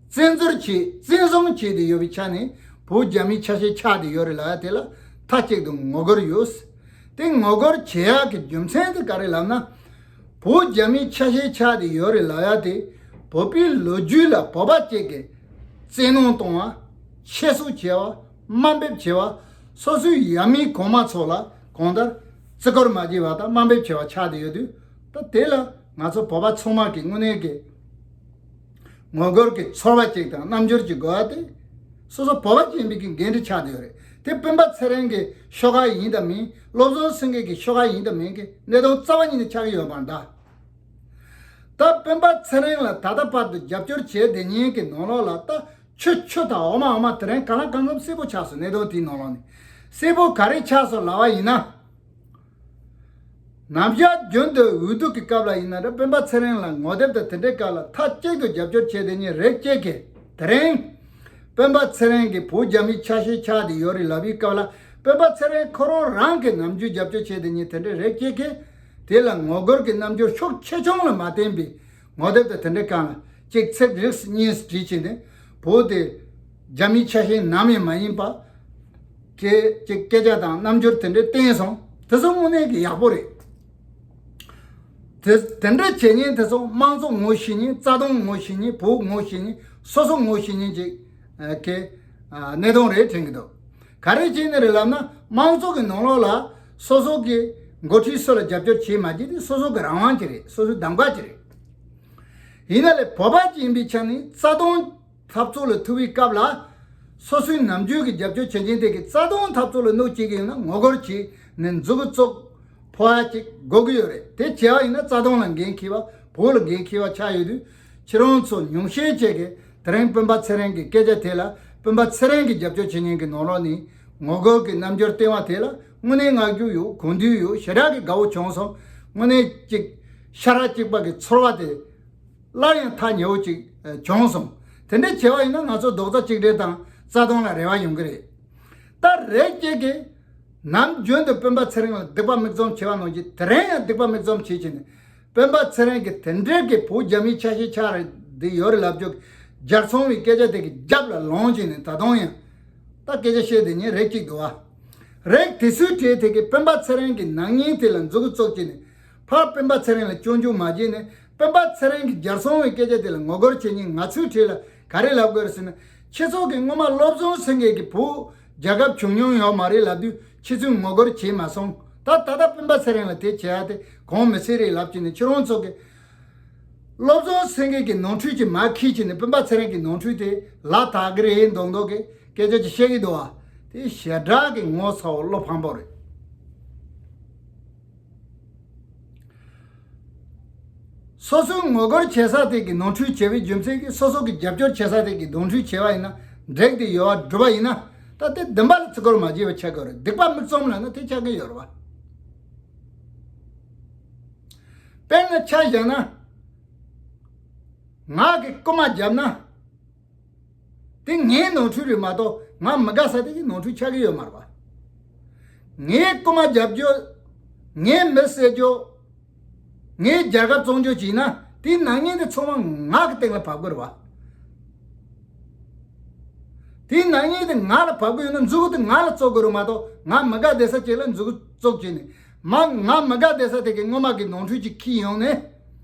བཙན་འཛུལ་བྱས་བཙན་བཟུང་བྱས་ཏེ་ཡོད་པའི་ཆ་ནས་བོད་རྒྱ་མིའི་ཆ་ཤས་ཆགས་ཏེ་ཡོད་རེད་ལབ་ཡ་དེ་ལ་མཐའ་གཅིག་ཏུ་ངོ་རྒོལ་ཡོད། དེ་ངོ་རྒོལ་བྱེད་ཡག་གི་རྒྱུ་མཚན་དེ་ག་རེ་ལབ་ན། བོད་རྒྱ་མིའི་ཆ་ཤས་ཆགས་ཏེ་ཡོད་རེད་ལབ་ཡ་དེ། བོད་པའི་ལོ་རྒྱུས་ལ་བོད་པ་གཅིག་གིས་བཙན་གནོན་གཏོང་བ། ཆེད་གཟུགས་བྱེད་པ། དམའ་འབེབས་བྱེད་པ། སོ་སོའི་ཡབ་མེས་གོང་མ་ཚོ་ལ་གང་ལྟར་བརྩི་བཀུར་མ་བྱས་པ་དང་དམའ་འབེབས་བྱེད་པ་ཆགས་ཏེ་ཡོད་དུས། ད་དེ་ལ་ང་ཚོ་བོད་པ་ཚང་མ་གི་དངོས་གནས་ཀྱི་ངོ་རྒོལ་གྱི་ཚོར་བ་ཅིག་དང་རྣམ་འགྱུར་གྱི་དགོས་པ་དེ། སོ་སོ་བོད་པ་ཅིག་ཡིན་པའི་གི་འགན་འཁྲི་ཆགས་བསྡད་ཡོད་རེད། དེ་སྤེན་པ་ཚེ་རིང་གི་ཤོག་ཁག་ཡིན་དང་མིན། བློ་བཟང་སེང་གེ་གི་ཤོག་ཁག་ཡིན་དང་མིན་གི་གནད་དོན་རྩ་བ་ཉིད་ནས་ཆགས་ཀྱི་ཡོད་པ་འདྲ། ད་སྤེན་པ་ཚེ་རིང་ལ་ད་ལྟ་བར་དུ་རྒྱབ་སྐྱོར་བྱས་བསྡད་མཁན་གྱི་ནང་ལོགས་ལ་ད་ཆུ་ཆུ་དང་འོ་མ་འོ་མ་དེ་རིང་གང་ལ་གང་འཚམ་གསལ་པོ་ཆགས་སོང་། གནད་དོན་དེའི་ནང་ལོགས་ནས་གསལ་པོ་ག་རེ་ཆགས་སོང་ལབ་པ་ཡིན་ན། ནམ་ཞག་རྒྱུན་དུ་འོས་བསྡུ་གི་སྐབས་ལ་ཡིན་ན་རེད། སྤེན་པ་ཚེ་རིང་ལ་ངོ་དེབ་དང་དེ་འདྲའི་སྐབས་ལ་མཐའ་གཅིག་ཏུ་རྒྱབ་སྐྱོར་བྱས་བསྡད་མཁན་རིགས་གཅིག་གིས་དེ་རིང་སྤེན་པ་ཚེ་རིང་གིས་བོད་རྒྱ་མིའི་ཆ་ཤས་ཆགས་བསྡད་ཡོད་རེད་ལབ་པའི་སྐབས་ལ། སྤེན་པ་ཚེ་རིང་ཁོ་རང་རང་གི་ནམ་རྒྱུན་རྒྱབ་སྐྱོར་བྱས་བསྡད་མཁན་དེ་འདྲའི་རིགས་གཅིག་གིས་དེ་ལ་ངོ་རྒོལ་གྱི་རྣམ་འགྱུར་ཤུགས་ཆེ་ཆུང་ལ་མ་བརྟེན་པའི་ངོ་དེབ་དང་དེ་འདྲའི་སྒང་ལ་གཅིག་ཚིག་རིགས་གཉིས་བྲིས་བྱས་ནས། བོད་དེ་རྒྱ་མིའི་ཆ་ཤས་ནམ་ཡང་མ་ཡིན་པ་གི་གཅིག་སྐད་ཆ་དང་རྣམ་འགྱུར་དེ་འདྲའི་བསྟན་སོང་། དེ་ཚོ་དངོས་གནས་ཀྱི་ཡག་པོ་རེད། དེ་དེ་འདྲ་བྱེད་མཁན་དེ་ཚོ་དམངས་གཙོ་ངོ་ཤེས་མཁན། རྩ་དོན་ངོ་ཤེས་མཁན། བོད་ངོ་ཤེས་མཁན། སོ་སོ་ངོ་ཤེས་མཁན་ཅིག་ཨ་གི་ཨ་གནད་དོན་རེད་དྲན་གྱི་འདུག་ག་རེ་བྱས་ནས་རེད་ལབ་ན། དམངས་གཙོ་གི་ནང་ལོགས་ལ་སོ་སོ་གི་འགོ་ཁྲིད་སུ་ལ་རྒྱབ་སྐྱོར་བྱེད་མ་བྱེད་དེ་སོ་སོ་གི་རང་དབང་ཅིག་རེད། སོ་སོའི་གདམ་ག་ཅིག་རེད། ཡིན་ན་ལས་བོད་པ་ཅིག་ཡིན་པའི་ཆ་ནས་རྩ་དོན་འཐབ་རྩོད་ལ་ཐུག་པའི་སྐབས་ལ། སོ་སོའི་ནམ་རྒྱུན་གྱི་རྒྱབ་སྐྱོར་བྱེད་མཁན་དེ་གིས་རྩ་དོན་འཐབ་རྩོད་ལ་གནོད་བྱེད་ཀྱི་ཡོད་ན་ངོ་རྒོལ་བྱས་ནས་མཛུབ་གུ་བཙུགས་ཕོག་ཡ་ཅིག་དགོས་ཀྱི་ཡོད་རེད། དེ་བྱས་པ་ཡིན་ན་རྩ་དོན་ལ་འགན་འཁྱེར་བ། བོད་ལ་འགན་འཁྱེར་བ་ཆགས་ཡོད་དུས། ཁྱེད་རང་ཚོ་ཉུང་ཤས་ཅིག་གིས་དེ་རིང་སྤེན་པ་ཚེ་རིང་གི་སྐད་ཆ་དེ་ལ། སྤེན་པ་ཚེ་རིང་གི་རྒྱབ་སྐྱོར་བྱེད་མཁན་གྱི་ནང་ལོགས་ནས་ངོ་རྒོལ་གྱི་རྣམ་འགྱུར་བསྟན་པ་དེ་ལ་དངོས་གནས་བསྔགས་བརྗོད་ཡོད། གུས་འདུད་ཡོད། ཞེ་དྲག་གི་དགའ་བོ་བྱུང་སོང་། དངོས་གནས་ཅིག་ཤ་ཁྲག་གཅིག་པ་གི་ཚོར་བ་དེ་སླར་ཡང་ཐག་ཉེ་བོ་ཅིག་ཨ་བྱུང་སོང་། དེ་འདྲ་བྱས་པ་ཡིན་ན་ང་ཚོ་རྡོག་རྩ་གཅིག་སྒྲིལ་དང་རྩ་དོན་ལ་རེ་བ་ཡོང་གི་རེད། ད་རེ་གཅིག་གིས་ནམ་རྒྱུན་དུ་སྤེན་པ་ཚེ་རིང་ལ་སྡིག་པ་མིག་བཙུམ་བྱས་པ་ནང་བཞིན་དེ་རིང་ཡང་སྡིག་པ་མིག་བཙུམ་བྱེད་ཀྱི་ནས། སྤེན་པ་ཚེ་རིང་གིས་དེ་འདྲའི་གི་བོད་རྒྱ་མིའི་ཆ་ཤས་ཆགས་རེད་འདི་ཡོད་རེད་ལབ་རྒྱུ་སྦྱར་སོང་བའི་སྐད་ཆ་དེ་གི་རྒྱབ་ལ་ལངས་བྱས་ནས་ད་དུང་ཡང་ད་སྐད་ཆ་བཤད་བསྡད་མཁན་རིགས་གཅིག་འདུག་བ། རིགས་དེ་ཚོའི་གྲས་དེ་གིས་སྤེན་པ་ཚེ་རིང་གི་ནག་ཉེས་དེ་ལ་མཛུབ་གུ་བཙུགས་བྱས་ནས། ཕར་སྤེན་པ་ཚེ་རིང་ལ་སྐྱོན་བརྗོད་མ་བྱས་ནས། སྤེན་པ་ཚེ་རིང་གིས་སྦྱར་སོང་བའི་སྐད་ཆ་དེ་ལ་ངོ་རྒོལ་བྱེད་མཁན་ང་ཚོའི་གྲས་ལ་ག་རེ་ལབ་དགོས་རེད་ཟེར་ན། ཁྱེད་ཚོ་གིས་སྔོན་མ་བློ་བཟང་སེང་གེ་གིས་བོད་རྒྱལ་ཁབ་བྱུང་མྱོང་ཡོད་མ་རེད་ལབ་དུས་ཁྱེད་ཚོས་ངོ་རྒོལ་བྱས་མ་སོང་། ད་ད་ལྟ་སྤེན་པ་ཚེ་རིང་ལ་དེ་བྱེད་ཡ་དེ་གོང་མི་སྲིད་རེད་ལབ་བྱས་ནས་ཁྱེད་རང་ཚོ་གིས་བློ་བཟང་སེང་གེ་གི་ནོར་འཁྲུལ་གྱི་མར་ཁྱེར་བྱས་ནས་སྤེན་པ་ཚེ་རིང་གི་ནོར་འཁྲུལ་དེ་ལག་བསྟར་གི་རེད་མདོག་མདོག་གི་སྐད་ཆ་ཅིག་བཤད་ཀྱི་འདུག་བ། དེ་ཞེ་དྲག་གི་ངོ་ཚ་བོ་བློ་ཕམ་པོ་རེད། སོ་སོའི་ངོ་རྒོལ་བྱེད་ས་དེ་གི་ནོར་འཁྲུལ་བྱས་པའི་རྒྱུ་མཚན་གྱིས། སོ་སོ་གི་རྒྱབ་སྐྱོར་བྱེད་ས་དེ་གི་ནོར་འཁྲུལ་བྱས་པ་ཡིན་ན། འགྲིག་སྟེ་ཡོད་པ་སྒྲུབ་པ་ཡིན་ན། ད་དེ་སྡིག་པ་ལ་བརྩི་བཀུར་མ་བྱས་པ་ཆགས་ཀྱི་ཡོད་རེད། སྡིག་པ་མིག་བཙུམ་ལབ་ན་དེ་ཆགས་ཀྱི་ཡོད་རེད་བ། དཔེར་ན་ཆ་བཞག་ན། ང་གིས་རྐུ་མ་བརྒྱབ་ན། དེ་ངའི་ནོར་འཁྲུལ་རེད་མ་གཏོགས་ང་མི་དགའ་ས་དེ་གི་ནོར་འཁྲུལ་ཆགས་ཀྱི་ཡོད་མ་རེད་བ། ངའི་རྐུ་མ་རྒྱབ་རྒྱུ། ངའི་མི་བསད་རྒྱུ། ངའི་རྒྱལ་ཁབ་བཙོང་རྒྱུ་བྱས་ན་དེའི་ནག་ཉེས་དེ་ཚང་མ་ང་གི་སྟེང་ལ་བབས་ཀྱི་རེད་བ། དེའི་ནག་ཉེས་དེ་ང་ལ་བབས་ཀྱི་ཡོད་ན་མཛུབ་གུ་དེ་ང་ལ་བཙུགས་དགོས་རེད་མ་གཏོགས་ང་མི་དགའ་བསྡད་ས་ཅིག་ལ་མཛུབ་གུ་བཙུགས་བྱས་ནས། མ་ང་མི་དགའ་བསྡད་ས་དེ་གི་སྔོན་མ་གི་ནོར་འཁྲུལ་ཅིག་ཁྱེར་ཡོང་ནས།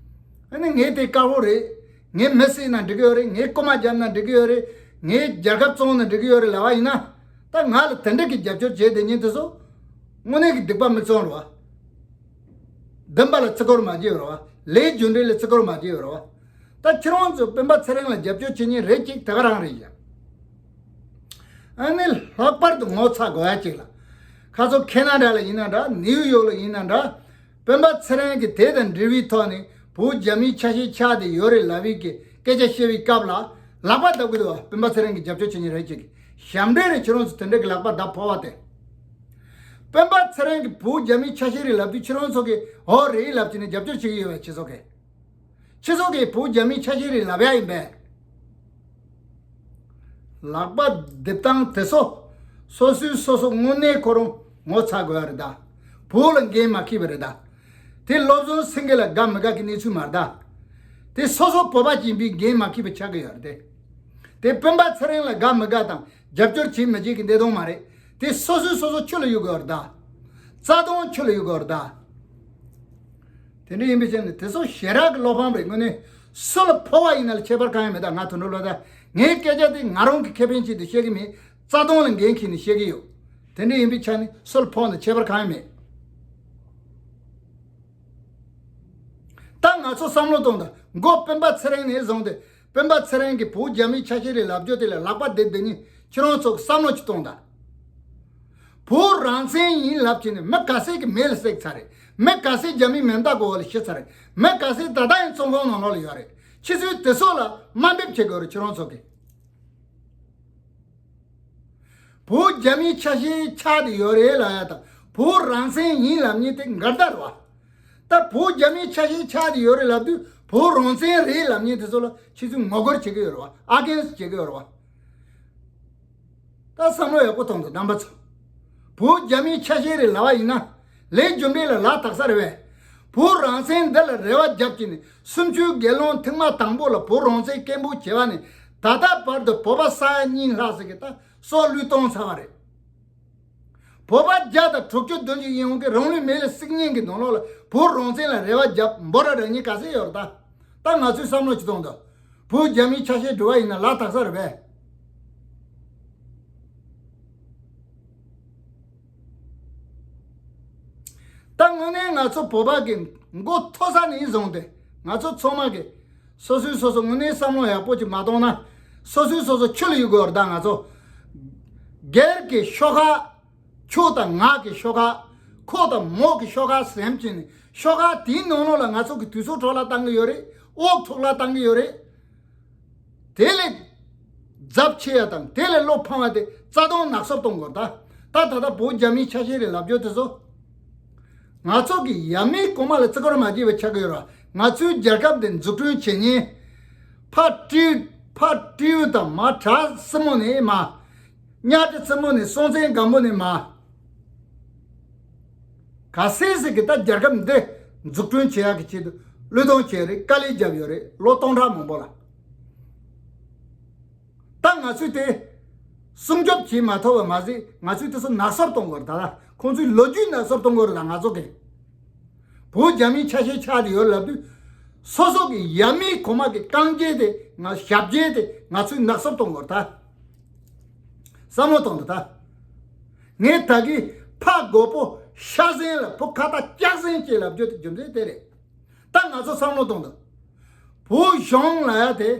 ཨ་ནི་ངས་དེ་དཀར་པོ་རེད། ངས་མི་བསད་ན་འགྲིག་གི་ཡོད་རེད། ངས་རྐུ་མ་བརྒྱབ་ན་འགྲིག་གི་ཡོད་རེད། ངས་རྒྱལ་ཁབ་བཙོང་ན་འགྲིག་གི་ཡོད་རེད་ལབ་པ་ཡིན་ན། ད་ང་ལ་དེ་འདྲ་གི་རྒྱབ་སྐྱོར་བྱས་བསྡད་མཁན་དེ་ཚོ་དངོས་གནས་ཀྱི་སྡིག་པ་མིག་བཙུམ་རེད་བ། སྡིག་པ་ལ་བརྩི་བཀུར་མ་བྱས་པ་རེད་བ། ལས་རྒྱུ་འབྲས་ལ་བརྩི་བཀུར་མ་བྱས་པ་རེད་བ། ད་ཁྱེད་རང་ཚོ་སྤེན་པ་ཚེ་རིང་ལ་རྒྱབ་སྐྱོར་བྱེད་མཁན་རེ་གཅིག་དེ་ག་རང་རེད་ཡ། ཨ་ནི་ལྷག་པར་དུ་ངོ་ཚ་དགོས་ཡ་གཅིག་ལ། ཁ་སང་ཁེ་ན་ཌ་ལ་ཡིན་ན་འདྲ། ནིའུ་ཡོག་ལ་ཡིན་ན་འདྲ། སྤེན་པ་ཚེ་རིང་གིས་དེ་དང་འབྲེལ་བའི་ཐོག་ནས་ བོད་རྒྱ་མིའི་ཆ་ཤས་ཆགས་བསྡད་ཡོད་རེད་ལབ་པའི་གི་སྐད་ཆ་བཤད་པའི་སྐབས་ལ་ལག་པ་བརྡབ་གི་འདུག་བ། སྤེན་པ་ཚེ་རིང་གི་རྒྱབ་སྐྱོར་བྱེད་མཁན་རེད་ཅེས་གི་ཞབས་འདྲེན་རེད། ཁྱེད་རང་ཚོ་དེ་འདྲ་གི་ལག་པ་བརྡབ་ཕོག་པ་དེ། སྤེན་པ་ཚེ་རིང་གི་བོད་རྒྱ་མིའི་ཆ་ཤས་རེད་ལབ་དུས་ཁྱེད་རང་ཚོ་གི་འོ་རེད་ལབ་བྱས་ནས་རྒྱབ་སྐྱོར་བྱེད་ཀྱི་ཡོད་པས། ཁྱེད་ཚོ་གི་ཁྱེད་ཚོ་གི་བོད་རྒྱ་མིའི་ཆ་ཤས་རེད་ལབ་ཡ་ཡིན་པས། ལག་པ་རྡེབ་སྟངས་དེ་ཚོ་སོ་སོའི་སོ་སོ་དངོས་གནས་ཁོ་རང་ངོ་ཚ་དགོས་ཡ་རེད་ད། བོད་ལ་འགན་མ་འཁྱེར་བ་རེད་ད། དེ་བློ་བཟང་སེང་གེ་ལ་དགའ་མི་དགའ་གི་གནས་ཚུལ་མ་རེད་ད། དེ་སོ་སོ་བོད་པ་ཡིན་པའི་འགན་མ་འཁྱེར་བ་ཆགས་ཀྱི་ཡོད་རེད་དེ། དེ་སྤེན་པ་ཚེ་རིང་ལ་དགའ་མི་དགའ་དང་རྒྱབ་སྐྱོར་བྱེད་མི་བྱེད་ཀྱི་གནད་དོན་མ་རེད། དེ་སོ་སོས་སོ་སོ་ཆུ་ལ་གཡུག་དགོས་རེད་ད། རྩ་དོན་ཆུ་ལ་གཡུག་དགོས་རེད་ད། དེ་འདྲ་ཡིན་པའི་ཕྱིར་ནས་དེ་ཚོ་ཞེ་དྲག་གི་བློ་ཕམ་རེད། དངོས་གནས་སུ་ལ་ཕོག་པ་ཡིན་ན་ལ་ཁྱད་པར་གང་ཡང་མེད། ད་ང་དོན་འགྲོ་ལོ་ད་ངའི་སྐད་ཆ་དེ་ང་རང་གི་ཁེ་ཕན་ཆེད་དུ་བཤད་ཀྱི་མེད། རྩ་དོན་ལ་འགན་འཁྱེར་ནས་བཤད་ཀྱི་ཡོད། དེ་འདྲ་ཡིན་པའི་ཆ་ནས་སུ་ལ་ཕོག་ན་ཁྱད་པར་གང་ཡང་མེད། ད་ང་ཚོ་བསམ་བློ་གཏོང་དང་མགོ་སྤེན་པ་ཚེ་རིང་ནས་བཟུང་སྟེ། སྤེན་པ་ཚེ་རིང་གིས་བོད་རྒྱ་མིའི་ཆ་ཤས་རེད་ལབ་རྒྱུ་དེ་ལ་ལག་པ་རྡེབ་རྡེབ་ནས་ཁྱེད་རང་ཚོ་བསམ་བློ་ཅིག་གཏོང་དང་། བོད་རང་བཙན་ཡིན་ལབ་བྱས་ནས་མི་ག་ཚད་ཀྱི་མེ་ལ་བསྲེགས་ཚར་རེད། མི་ག་ཚད་རྒྱ་མིའི་མེ་མདའ་གོ་བ་ལ་ཤི་ཚར་རེད། མི་ག་ཚད་ད་ལྟ་ཡང་བཙོན་ཁང་ནང་ལོགས་ལ་ཡོད་རེད། ཁྱེད་ཚོས་དེ་ཚོ་ལ་དམའ་འབེབས་བྱེད་དགོས་རེད། ཁྱེད་རང་ཚོ་གིས། བོད་རྒྱ་མིའི་ཆ་ཤས་ཆགས་བསྡད་ཡོད་རེད་ལབ་ཡ་དང་བོད་རང་བཙན་ཡིན་ལབ་མཁན་དེ་འགལ་ཟླ་རེད་བ། ད་བོད་རྒྱ་མིའི་ཆ་ཤས་ཆགས་བསྡད་ཡོད་རེད་ལབ་དུས་བོད་རང་བཙན་རེད་ལབ་མཁན་དེ་ཚོ་ལ་ཁྱེད་ཚོས་ངོ་རྒོལ་བྱེད་ཀྱི་ཡོད་རེད་བ། ཨ་གེན་སི་བྱེད་ཀྱི་ཡོད་རེད་བ། ད་བསམ་བློ་ཡག་པོ་གཏོང་དང་རྣམ་པ་ཚོ། བོད་རྒྱ་མིའི་ཆ་ཤས་རེད་ལབ་པ་ཡིན་ན། ལས་རྒྱུ་འབྲས་ལ་ལག་བསྟར་ས་རེད་པས། བོད་རང་བཙན་འདི་ལ་རེ་བ་བརྒྱབ་ཀྱིན་ནས་སུམ་ཅུའི་སྒེར་ལངས་ཐེངས་མ་དང་པོ་ལ་བོད་རང་བཙན་སྐད་འབོད་བྱས་པ་ནས་ད་ལྟ་བར་དུ་བོད་པ་ས་ཡ་གཉིས་ལྷག་ཟིག་གིས་ད་སྲོག་བློས་གཏོང་ཚར་བ་རེད། བོད་པ་བརྒྱ་དང་དྲུག་ཅུ་བདུན་ཅུ་ཡིན་འོང་གི་རང་ལུས་མེ་ལ་བསྲེགས་མཁན་གྱི་ནང་ལོགས་ལ་བོད་རང་བཙན་ལ་རེ་བ་བརྒྱབ་འབོད་སྒྲ་རྒྱག་མཁན་ག་ཚད་ཡོད་རེད་ད། ད་ང་ཚོས་བསམ་བློ་ཅིག་གཏོང་དང་། བོད་རྒྱ་མིའི་ཆ་ཤས་འགྲོ་བ་ཡིན་ན་ལག་བསྟར་ས་རེད་པས། ད་དངོས་གནས་ང་ཚོ་བོད་པ་གི་མགོ་མཐོ་ས་ནས་བཟུང་སྟེ་ང་ཚོ་ཚང་མ་གི་སོ་སོའི་སོ་སོ་དངོས་གནས་བསམ་བློ་ཡག་པོ་ཅིག་མ་གཏོང་ན་སོ་སོའི་སོ་སོ་ཆུ་ལ་གཡུག་དགོས་རེད། ད་ང་ཚོ་སྒེར་གྱི་ཤོག་ཁག་ཁྱོད་དང་ང་གི་ཤོག་ཁག་ཁོ་དང་མོ་གི་ཤོག་ཁག་ཟེར་གྱིན་ནས་ཤོག་ཁག་དེའི་ནང་ལོགས་ལ་ང་ཚོ་གི་དུས་ཚོད་འཕྲོ་བརླག་བཏང་གི་ཡོད་རེད། དབུགས་འཕྲོ་བརླག་བཏང་གི་ཡོད་རེད། དེ་ལས་རྫབ་ཆེ་ཡ་དང་དེ་ལས་བློ་ཕམ་བ་དེ་རྩ་དོན་ནག་སོབ་གཏོང་དགོས་རེད་ད། ད་ད་ལྟ་བོད་རྒྱ་མིའི་ཆ་ཤས་རེད་ལབ་རྒྱུ་དེ་ཚོ། ང་ཚོ་གི་ཡབ་མེས་གོང་མ་ལ་བརྩི་བཀུར་མ་བྱས་པ་ཆགས་ཀྱི་ཡོད་རེད། ང་ཚོའི་རྒྱལ་ཁབ་འདི་འཛུགས་སྐྲུན་བྱེད་མཁན་ཕ་སྤྲེའུ་ཕ་སྤྲེའུ་དང་མ་བྲག་སྲིན་མོ་ནས་མ། གཉའ་ཁྲི་སྲིན་མོ་ནས་སྲོང་བཙན་སྒམ་པོ་ནས་མ། ག་སེ་སེ་གི་ད་རྒྱལ་ཁབ་འདི་འཛུགས་སྐྲུན་བྱེད་ཡག་གི་ཆེད་དུ་བློས་གཏོང་བྱས་རེད། དཀའ་ལས་བརྒྱབ་ཡོད་རེད། ལོ་སྟོང་ཕྲག་མང་པོ་ལ། ད་ང་ཚོས་དེ་སྲུང་སྐྱོབ་བྱེད་མ་ཐུབ་པ་མ་ཟད་ང་ཚོས་དེ་ཚོ་ནག་སོབ་གཏོང་དགོས་རེད། ད་ལྟ་ཁོང་ཚོའི་ལོ་རྒྱུས་ནག་སོབ་གཏོང་དགོས་རེད། ད་ང་ཚོ་གི་བོད་རྒྱ་མིའི་ཆ་ཤས་ཆགས་བསྡད་ཡོད་ལབ་དུས་སོ་སོ་གི་ཡབ་མེས་གོང་མ་གི་རྐང་རྗེས་དེ་ང་ཞབས་རྗེས་དེ་ང་ཚོས་ནག་སོབ་གཏོང་དགོས་རེད་ད། བསམ་བློ་གཏོང་དང་ད། ངས་ད་གི་ཕ་རྒོད་པོ་ཤ་ཟན་ལ་བུ་ཁ་ཏ་ལྕགས་ཟན་སྐྱེས་ལབ་རྒྱུ་དེ་རྒྱུ་མཚན་དེ་རེད། ད་ང་ཚོ་བསམ་བློ་གཏོང་དང་། བོད་གཞུང་ལ་ཡ་དེ།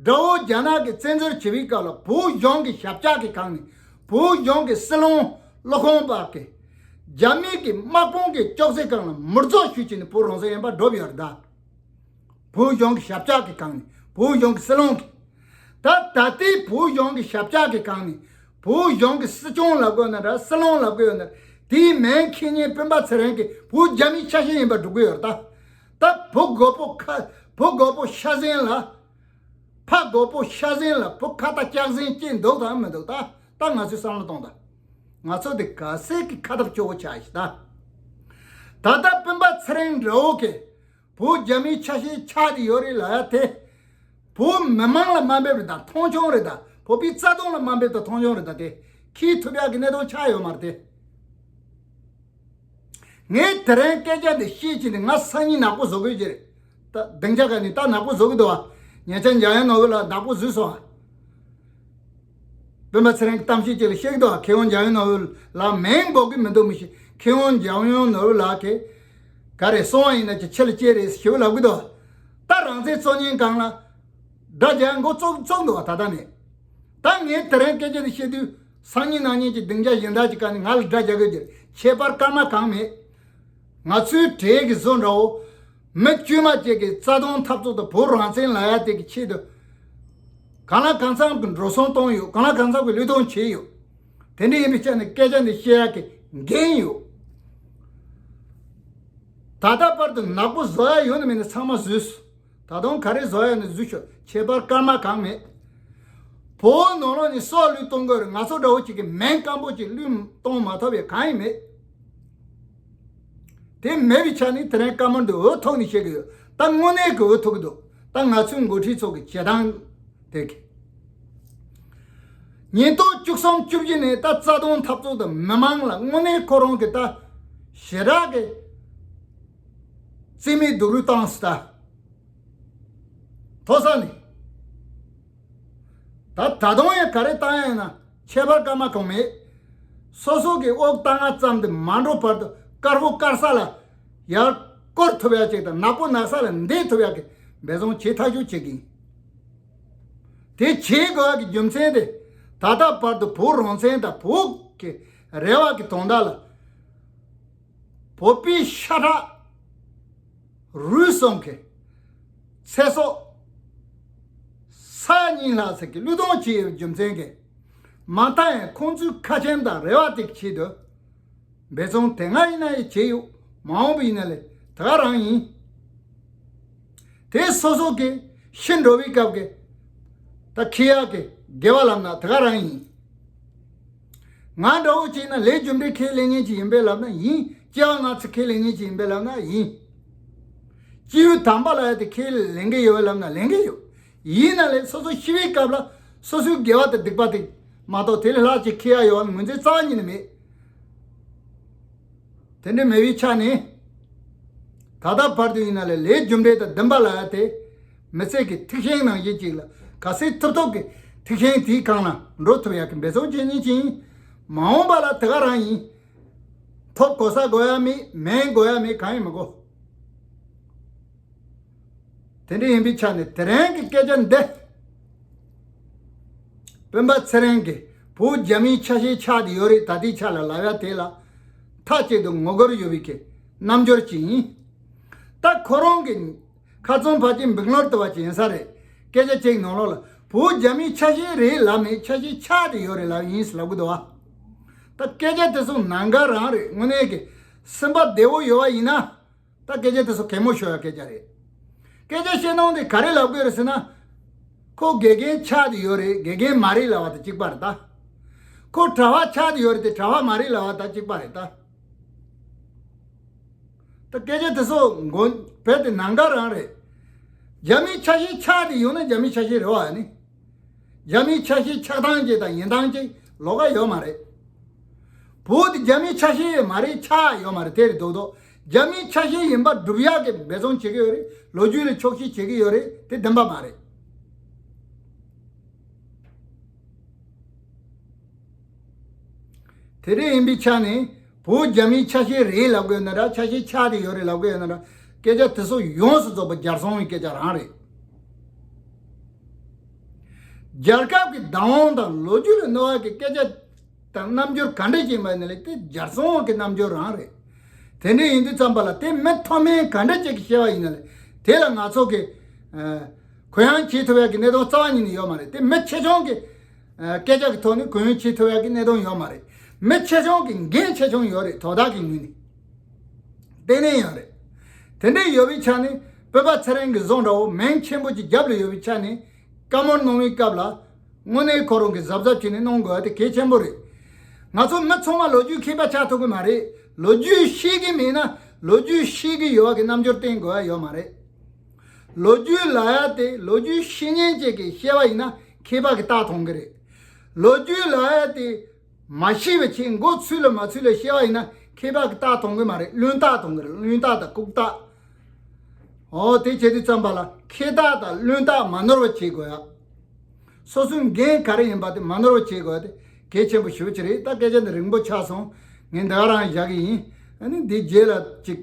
དགྲ་བོ་རྒྱ་ནག་གིས་བཙན་འཛུལ་བྱེད་པའི་སྐབས་ལ་བོད་གཞུང་གི་ཞབས་བཅགས་ཀྱི་སྒང་ནས་བོད་གཞུང་གི་སྲིད་བློན་ཀླུ་ཁང་པ་གིས་རྒྱ་མི་གི་དམག་དཔུང་གི་ཅོག་ཙེ་སྒང་ལ་མི་རྫོགས་ཞུས་བྱས་ནས་བོད་རང་བཙན་ཡིན་པ་སྒྲུབ་ཡོད་རེད་ད། བོད་གཞུང་གི་ཞབས་བཅགས་ཀྱི་སྒང་ནས་བོད་གཞུང་གི་སྲིད་བློན་གྱིས། ད་ད་ལྟའི་བོད་གཞུང་གི་ཞབས་བཅགས་ཀྱི་སྒང་ནས་བོད་གཞུང་གི་སྲིད་སྐྱོང་ལབ་དགོས་ན་འདྲ་སྲིད་བློན་ལབ་དགོས་ཡོད་ན་དེའི་མིང་འཁྱེར་མཁན་སྤེན་པ་ཚེ་རིང་གིས་བོད་རྒྱ་མིའི་ཆ་ཤས་ཡིན་པ་སྒྲུབ་ཀྱི་ཡོད་རེད་ད། ད་བུ་རྒོད་པོ་ཁ་བུ་རྒོད་པོ་ཤ་ཟན་ལ་ཕ་རྒོད་པོ་ཤ་ཟན་ལ་བུ་ཁ་ཏ་ལྕགས་ཟན་སྐྱེས་འདུག་དང་མི་འདུག་ད། ད་ང་ཚོས་བསམ་བློ་གཏོང་དང་། ང་ཚོ་འདི་ག་ཚད་ཀྱི་ཁ་ཐབས་སྐྱོ་བོ་ཆགས་ཤིག་ད། ད་ལྟ་སྤེན་པ་ཚེ་རིང་འདྲ་བོ་གིས། བོད་རྒྱ་མིའི་ཆ་ཤས་ཆགས་ཀྱི་ཡོད་རེད་ལབ་ཡ་དེ། བོད་མི་མང་ལ་དམའ་འབེབས་རེད་ད་མཐོང་ཆུང་རེད་ད། བོད་པའི་རྩ་དོན་ལ་དམའ་འབེབས་དང་མཐོང་ཆུང་རེད་ད། དེ་ཁྱེད་ཐུབ་ཡག་གི་གནད་དོན་ཆགས་ཡོད་མ་རེད་དེ། ངས་དེ་རིང་སྐད་ཆ་འདི་བཤད་ཀྱི་ནི་ང་སང་ཉིན་ནག་པོ་བཟོ་དགོས་ཀྱི་རེད། ད་སྡིངས་ཆ་ག་ནས་ད་ནག་པོ་བཟོ་གི་འདུག་བ། ཉེ་ཆར་འཇམ་དབྱངས་ནོར་བུ་ལགས་ནག་པོ་བཟོས་སོང་བ། སྤེན་པ་ཚེ་རིང་གི་གཏམ་བཤད་ཅིག་ལ་བཤད་ཀྱི་འདུག་བ། མཁས་དབང་འཇམ་དབྱངས་ནོར་བུ་ལགས་མིང་འབོད་ཀྱི་མི་འདུག་མི་ཤེས། མཁས་དབང་འཇམ་དབྱངས་ནོར་བུ་ལགས་ཀྱིས་ག་རེ་སོང་བ་ཡིན་ན་ཅིག་ཕྱི་ལ་སྐྱེལ་རེད་ཞེ་པོ་ལབ་ཀྱི་འདུག་ད་རང་བཙན་རྩོད་མཁན་སྒང་ལ་དགྲ་རྒྱག་མགོ་བཙུགས་བཙུགས་འདུག་བ། ད་ལྟ་ནས་ད་ངས་དེ་རིང་སྐད་ཆ་འདི་བཤད་དུས་སང་ཉིན་གནངས་ཉིན་གྱི་སྡིངས་ཆ་གཞན་དག་ཅིག་ག་ནས་ང་ལ་དགྲ་རྒྱག་གི་ཡོད་ཀྱི་རེད། ཁྱད་པར་སྐར་མ་གང་མེད། ང་ཚོའི་གྲས་ཀྱི་བཟོ་འདྲ་བོ། མི་དཀྱུས་མ་ཅིག་གིས་རྩ་དོན་འཐབ་རྩོད་དང་བོད་རང་བཙན་ལབ་ཡ་དེ་གི་ཆེད་དུ། གང་ལ་གང་འཚམ་གྱི་འགྲོ་སོང་བཏང་ཡོད། གང་ལ་གང་འཚམ་གྱི་བློས་གཏོང་བྱས་ཡོད། དེ་འདྲ་ཡིན་པའི་ཆ་ནས་སྐད་ཆ་འདི་བཤད་ཡ་གི་འགན་ཡོད། ད་ལྟ་བར་དུ་ནག་པོ་བཟོ་ཡ་ཡོད་ན་མེད་ན་ཚང་མ་བཟོས་སོང་། ད་དུང་ག་རེ་བཟོ་ཡ་ནི་བཟོས་ཤོག་ཁྱད་པར་སྐར་མ་གང་མེད། བོད་ནང་ལོགས་ནས་སྲོག་བློས་གཏོང་དགོས་རེད། ང་ཚོ་འདྲ་བོ་ཅིག་གི་མིང་སྐམ་པོ་ཅིག་བློས་གཏོང་མ་ཐུབ་པའི་གང་ཡང་མེད། དེ་མེད་པའི་ཆ་ནས་དེ་རིང་བཀའ་མོལ་འདི་འུ་ཐུག་ནས་བཤད་གི་ཡོད། ད་དངོས་གནས་ཀྱི་འུ་ཐུག་གི་འདུག་ད་ང་ཚོའི་འགོ་ཁྲིད་ཚོ་གི་བྱེད་སྟངས་དེ་གི། ཉིས་སྟོང་བཅུ་གསུམ་བཅུ་བཞི་ནས་ད་རྩ་དོན་འཐབ་རྩོད་དང་མི་མང་ལ་དངོས་གནས་ཁོ་རང་གི་ད་ཞེ་དྲག་གི་རྩིས་མེད་སྡུག་རུས་བཏང་སྲིད་ད། མཐོ་ས་ནས། ད་ད་དུང་ཡང་ག་རེ་བཏང་ཡ་ཡིན་ན་ཁྱད་པར་སྐར་མ་གང་མེད། སོ་སོ་གི་དབུགས་བཏང་ང་ཙམ་དུ་མ་འགྲོ་བར་དུ་དཀར་པོ་དཀར་ས་ལ་ཡར་བསྐོར་ཐུབ་ཡ་ཅིག་དང་ནག་པོ་ནག་ས་ལ་འདེད་ཐུབ་ཡ་གི་འབད་བརྩོན་བྱེད་ཐག་ཆོད་བྱེད་ཀྱི་ཡིན། དེ་བྱེད་དགོས་ཡ་གི་རྒྱུ་མཚན་དེ་ད་ལྟ་བར་དུ་བོད་རང་བཙན་དང་བོད་ཀྱི་རེ་བ་གི་དོན་དག་ལ། བོད་པའི་ཤ་ཁྲག་རུས་གསུམ་གྱི་ཚེ་སྲོག་ས་ཡ་གཉིས་ལྷག་ཙམ་གྱི་བློས་གཏོང་བྱས་ཡོད་རྒྱུ་མཚན་གྱིས། མ་མཐའ་ཡང་ཁོང་ཚོའི་ཁ་ཆེམས་དང་རེ་བ་དེ་གི་ཆེད་དུ་འབད་བརྩོན་དེ་སྔ་ཡིན་ན་ཡང་བྱས་ཡོད། མ་འོངས་པ་ཡིན་ན་ལས་དེ་ག་རང་ཡིན། དེ་སོ་སོ་གི་ཤི་འགྲོ་བའི་སྐབས་ཀྱི་ད་ཁེ་ཡག་གི་དགེ་བ་ལབ་ན་དེ་ག་རང་ཡིན། ང་འདྲ་བོ་བྱས་ན་ལས་རྒྱུ་འབྲས་ཁས་ལེན་མཁན་ཅིག་ཡིན་པས་ལབ་ན་ཡིན། སྐྱེ་བ་སྔ་ཕྱི་ཁས་ལེན་མཁན་ཅིག་ཡིན་པས་ལབ་ན་ཡིན། སྐྱེས་བུ་དམ་པ་ལབ་ཡ་དེ་ཁས་ལེན་གི་ཡོད་པས་ལབ་ན་ལེན་གི་ཡོད། ཡིན་ན་ལས་སོ་སོ་ཤི་བའི་སྐབས་ལ་སོ་སོའི་དགེ་བ་དང་སྡིག་པ་དེ་མ་གཏོགས་དེ་ལས་ལྷག་ཅིག་ཁེ་ཡག་ཡོད་པ་ངོས་འཛིན་རྩ་བ་ཉིད་ནས་མེད། དེ་འདྲ་མེད་པའི་ཆ་ནས། ད་ལྟ་བར་དུ་ཡིན་ན་ལས་ལས་རྒྱུ་འབྲས་དང་ལྡན་པ་ལབ་ཡ་དེ། མི་ཚེ་གི་ཐིག་ཤིང་ནང་བཞིན་ཅིག་ལ་ག་ཚོད་ཐུབ་ཐུབ་ཀྱི་ཐིག་ཤིང་དེའི་སྒང་ལ་འགྲོ་ཐུབ་ཡ་གི་འབད་བརྩོན་བྱེད་མཁན་ཅིག་ཡིན། མ་འོངས་པ་ལ་དེ་ག་རང་ཡིན། ཐོབ་གོ་ས་དགོས་ཡ་མེད། མེད་དགོས་ཡ་མེད། གང་ཡང་མི་དགོས། དེ་འདྲ་ཡིན་པའི་ཆ་ནས་དེ་རིང་གི་སྐད་ཆ་འདི། སྤེན་པ་ཚེ་རིང་གིས་བོད་རྒྱ་མིའི་ཆ་ཤས་ཆགས་བསྡད་ཡོད་རེད། ད་ལྟའི་ཆ་ལ་ལབ་ཡ་དེ་ལ་མཐའ་གཅིག་ཏུ་ངོ་རྒོལ་ཡོད་པའི་གི་རྣམ་འགྱུར་ཅིག་ཡིན། ད་ཁོ་རང་གི་ཁ་རྩང་ཕལ་ཆེར་འབིག་ནོར་དུ་བ་ཅིག་ཡིན་ས་རེད། སྐད་ཆ་གཅིག་ནང་ལོགས་ལ་བོད་རྒྱ་མིའི་ཆ་ཤས་རེད་ལབ་མེད། ཆ་ཤས་ཆགས་བསྡད་ཡོད་རེད་ལབ་ཡིན་ལབ་གི་འདུག་བ། ད་སྐད་ཆ་དེ་ཚོ་ནང་འགལ་རང་རེད། དངོས་གནས་ཀྱི་སེམས་པ་བདེ་བོ་ཡོད་པ་ཡིན་ན། ད་སྐད་ཆ་དེ་ཚོ་གད་མོ་ཤོར་ཡ་སྐད་ཆ་རེད། སྐད་ཆ་བཤད་སྟངས་དེ་ག་རེ་ལབ་དགོས་རེད་ཟེར་ན། ཁོ་དགེ་རྒན་ཆགས་བསྡད་ཡོད་རེད། དགེ་རྒན་མ་རེད་ལབ་པ་དང་གཅིག་པ་རེད་ད། ཁོ་གྲྭ་པ་ཆགས་བསྡད་ཡོད་རེད་དེ་གྲྭ་པ་མ་རེད་ལབ་པ་དང་གཅིག་པ་རེད་ད། ད་སྐད་ཆ་དེ་ཚོ་མགོ་བོད་དེ་ནང་འགལ་རང་རེད། རྒྱ་མིའི་ཆ་ཤས་ཆགས་བསྡད་ཡོད་ན་རྒྱ་མིའི་ཆ་ཤས་རེད་བ་ནི། རྒྱ་མིའི་ཆ་ཤས་ཆགས་སྟངས་ཅིག་དང་ཡིན་སྟངས་ཅིག་ལོགས་ཀ་ཡོད་མ་རེད། བོད་དེ་རྒྱ་མིའི་ཆ་ཤས་མ་རེད། ཆགས་ཡོད་མ་རེད། དེ་རེད་རྡོག་རྡོག་རྒྱ་མིའི་ཆ་ཤས་ཡིན་པ་སྒྲུབ་ཡག་གི་འབད་བརྩོན་བྱེད་ཀྱི་ཡོད་རེད། ལོ་རྒྱུས་ལ་འཁྱོག་བཤད་བྱེད་ཀྱི་ཡོད་རེད། དེ་བདེན་པ་མ་རེད། དེ་འདྲ་ཡིན་པའི་ཆ་ནས་བོད་རྒྱ་མིའི་ཆ་ཤས་རེད་ལབ་དགོས་ན་འདྲ། ཆ་ཤས་ཆགས་བསྡད་ཡོད་རེད་ལབ་དགོས་ཡོད་ན་འདྲ། སྐད་ཆ་དེ་ཚོ་ཡོངས་སུ་རྫོགས་པ་སྦྱར་སོང་བའི་སྐད་ཆ་རང་རེད། རྒྱལ་ཁབ་ཀྱི་བདག་དབང་དང་ལོ་རྒྱུས་ལ་གནོད་པ་གི་སྐད་ཆ་དང་རྣམ་འགྱུར་ག་འདྲ་ཞིག་ཡིན་པ་ཡིན་ན་ལས་དེ་སྦྱར་སོང་བ་གི་རྣམ་འགྱུར་རང་རེད། དེ་འདྲ་ཡིན་དུས་ཙམ་པ་ལ་དེ་མི་མཐོ་དམན་ག་འདྲ་ཅིག་གིས་བཤད་པ་ཡིན་ན་ལས་དེ་ལ་ང་ཚོ་གི་ཨ། གུ་ཡངས་བྱེད་ཐུབ་ཡག་གི་གནད་དོན་རྩ་བ་ཉིད་ནས་ཡོད་མ་རེད། དེ་མི་ཆེ་ཆུང་གི་ཨ། སྐད་ཆ་གི་ཐོག་ནས་གུ་ཡངས་བྱེད་ཐུབ་ཡག་གི་གནད་དོན་ཡོད་མ་རེད། མི་ཆེ་ཆུང་གི་འགན་ཆེ་ཆུང་ཡོད་རེད། དོ་བདག་གི་ངོས་ནས། ཏན་ཏན་ཡོད་རེད། དེ་འདྲ་ཡོད་པའི་ཆ་ནས་སྤེན་པ་ཚེ་རིང་གི་བཟོ་འདྲ་བོ་མིང་ཆེན་པོ་ཅིག་རྒྱབ་ལ་ཡོད་པའི་ཆ་ནས་བཀའ་མོལ་གནང་བའི་སྐབས་ལ་དངོས་གནས་ཁོ་རང་གིས་གཟབ་གཟབ་བྱས་ནས་གནང་དགོས་པ་དེ་གལ་ཆེན་པོ་རེད། ང་ཚོ་མི་ཚང་མ་ལོ་རྒྱུས་མཁས་པ་ཆགས་ཐུབ་ཀྱི་མ་རེད། ལོ་རྒྱུས་ཤེས་ཀྱི་མེད་ན་ལོ་རྒྱུས་ཤེས་ཀྱི་ཡོད་པ་གི་རྣམ་འགྱུར་བསྟན་དགོས་པ་ཡོད་མ་རེད། ལོ་རྒྱུས་ལབ་ཡ་དེ་ལོ་རྒྱུས་ཤེས་མཁན་ཅིག་གིས་བཤད་པ་ཡིན་ན་མཁས་པ་གིས་རྟགས་མཐོང་གི་རེད། ལོ་རྒྱུས་ལབ་ཡ་དེ་མ་ཤེས་པའི་ཆེད་མགོ་ཚོས་ལ་མ་ཚོས་ལ་བཤད་པ་ཡིན་ན་མཁས་པ་གིས་རྟགས་མཐོང་གི་མ་རེད། བླུན་རྟགས་མཐོང་གི་རེད། བླུན་རྟགས་དང་ལྐུགས་རྟགས། འོ་དེ་བྱེད་དུས་ཙམ་པ་ལ་མཁས་རྟགས་དང་བླུན་རྟགས་མ་ནོར་བ་བྱེད་དགོས་ཡ། སོ་སོའི་འགན་ག་རེ་ཡིན་པ་དེ་མ་ནོར་བ་བྱེད་དགོས་ཡ་དེ་གལ་ཆེན་པོ་ཞེ་པོ་ཅིག་རེད། ད་སྐད་ཆ་འདི་རིང་པོ་ཆགས་སོང་། ངས་འདི་ག་རང་བཞག་གི་ཡིན། ཨ་ནི་འདི་རྗེས་ལ་ཅིག་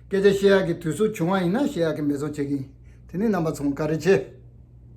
སྐད་ཆ་བཤད་ཡག་གི་དུས་ཚོད་བྱུང་བ་ཡིན་ན་བཤད་ཡག་གི་འབད་བརྩོན་བྱེད་ཀྱི་ཡིན། དེ་ནས་རྣམ་པ་ཚོ་བཀའ་དྲིན་ཆེ།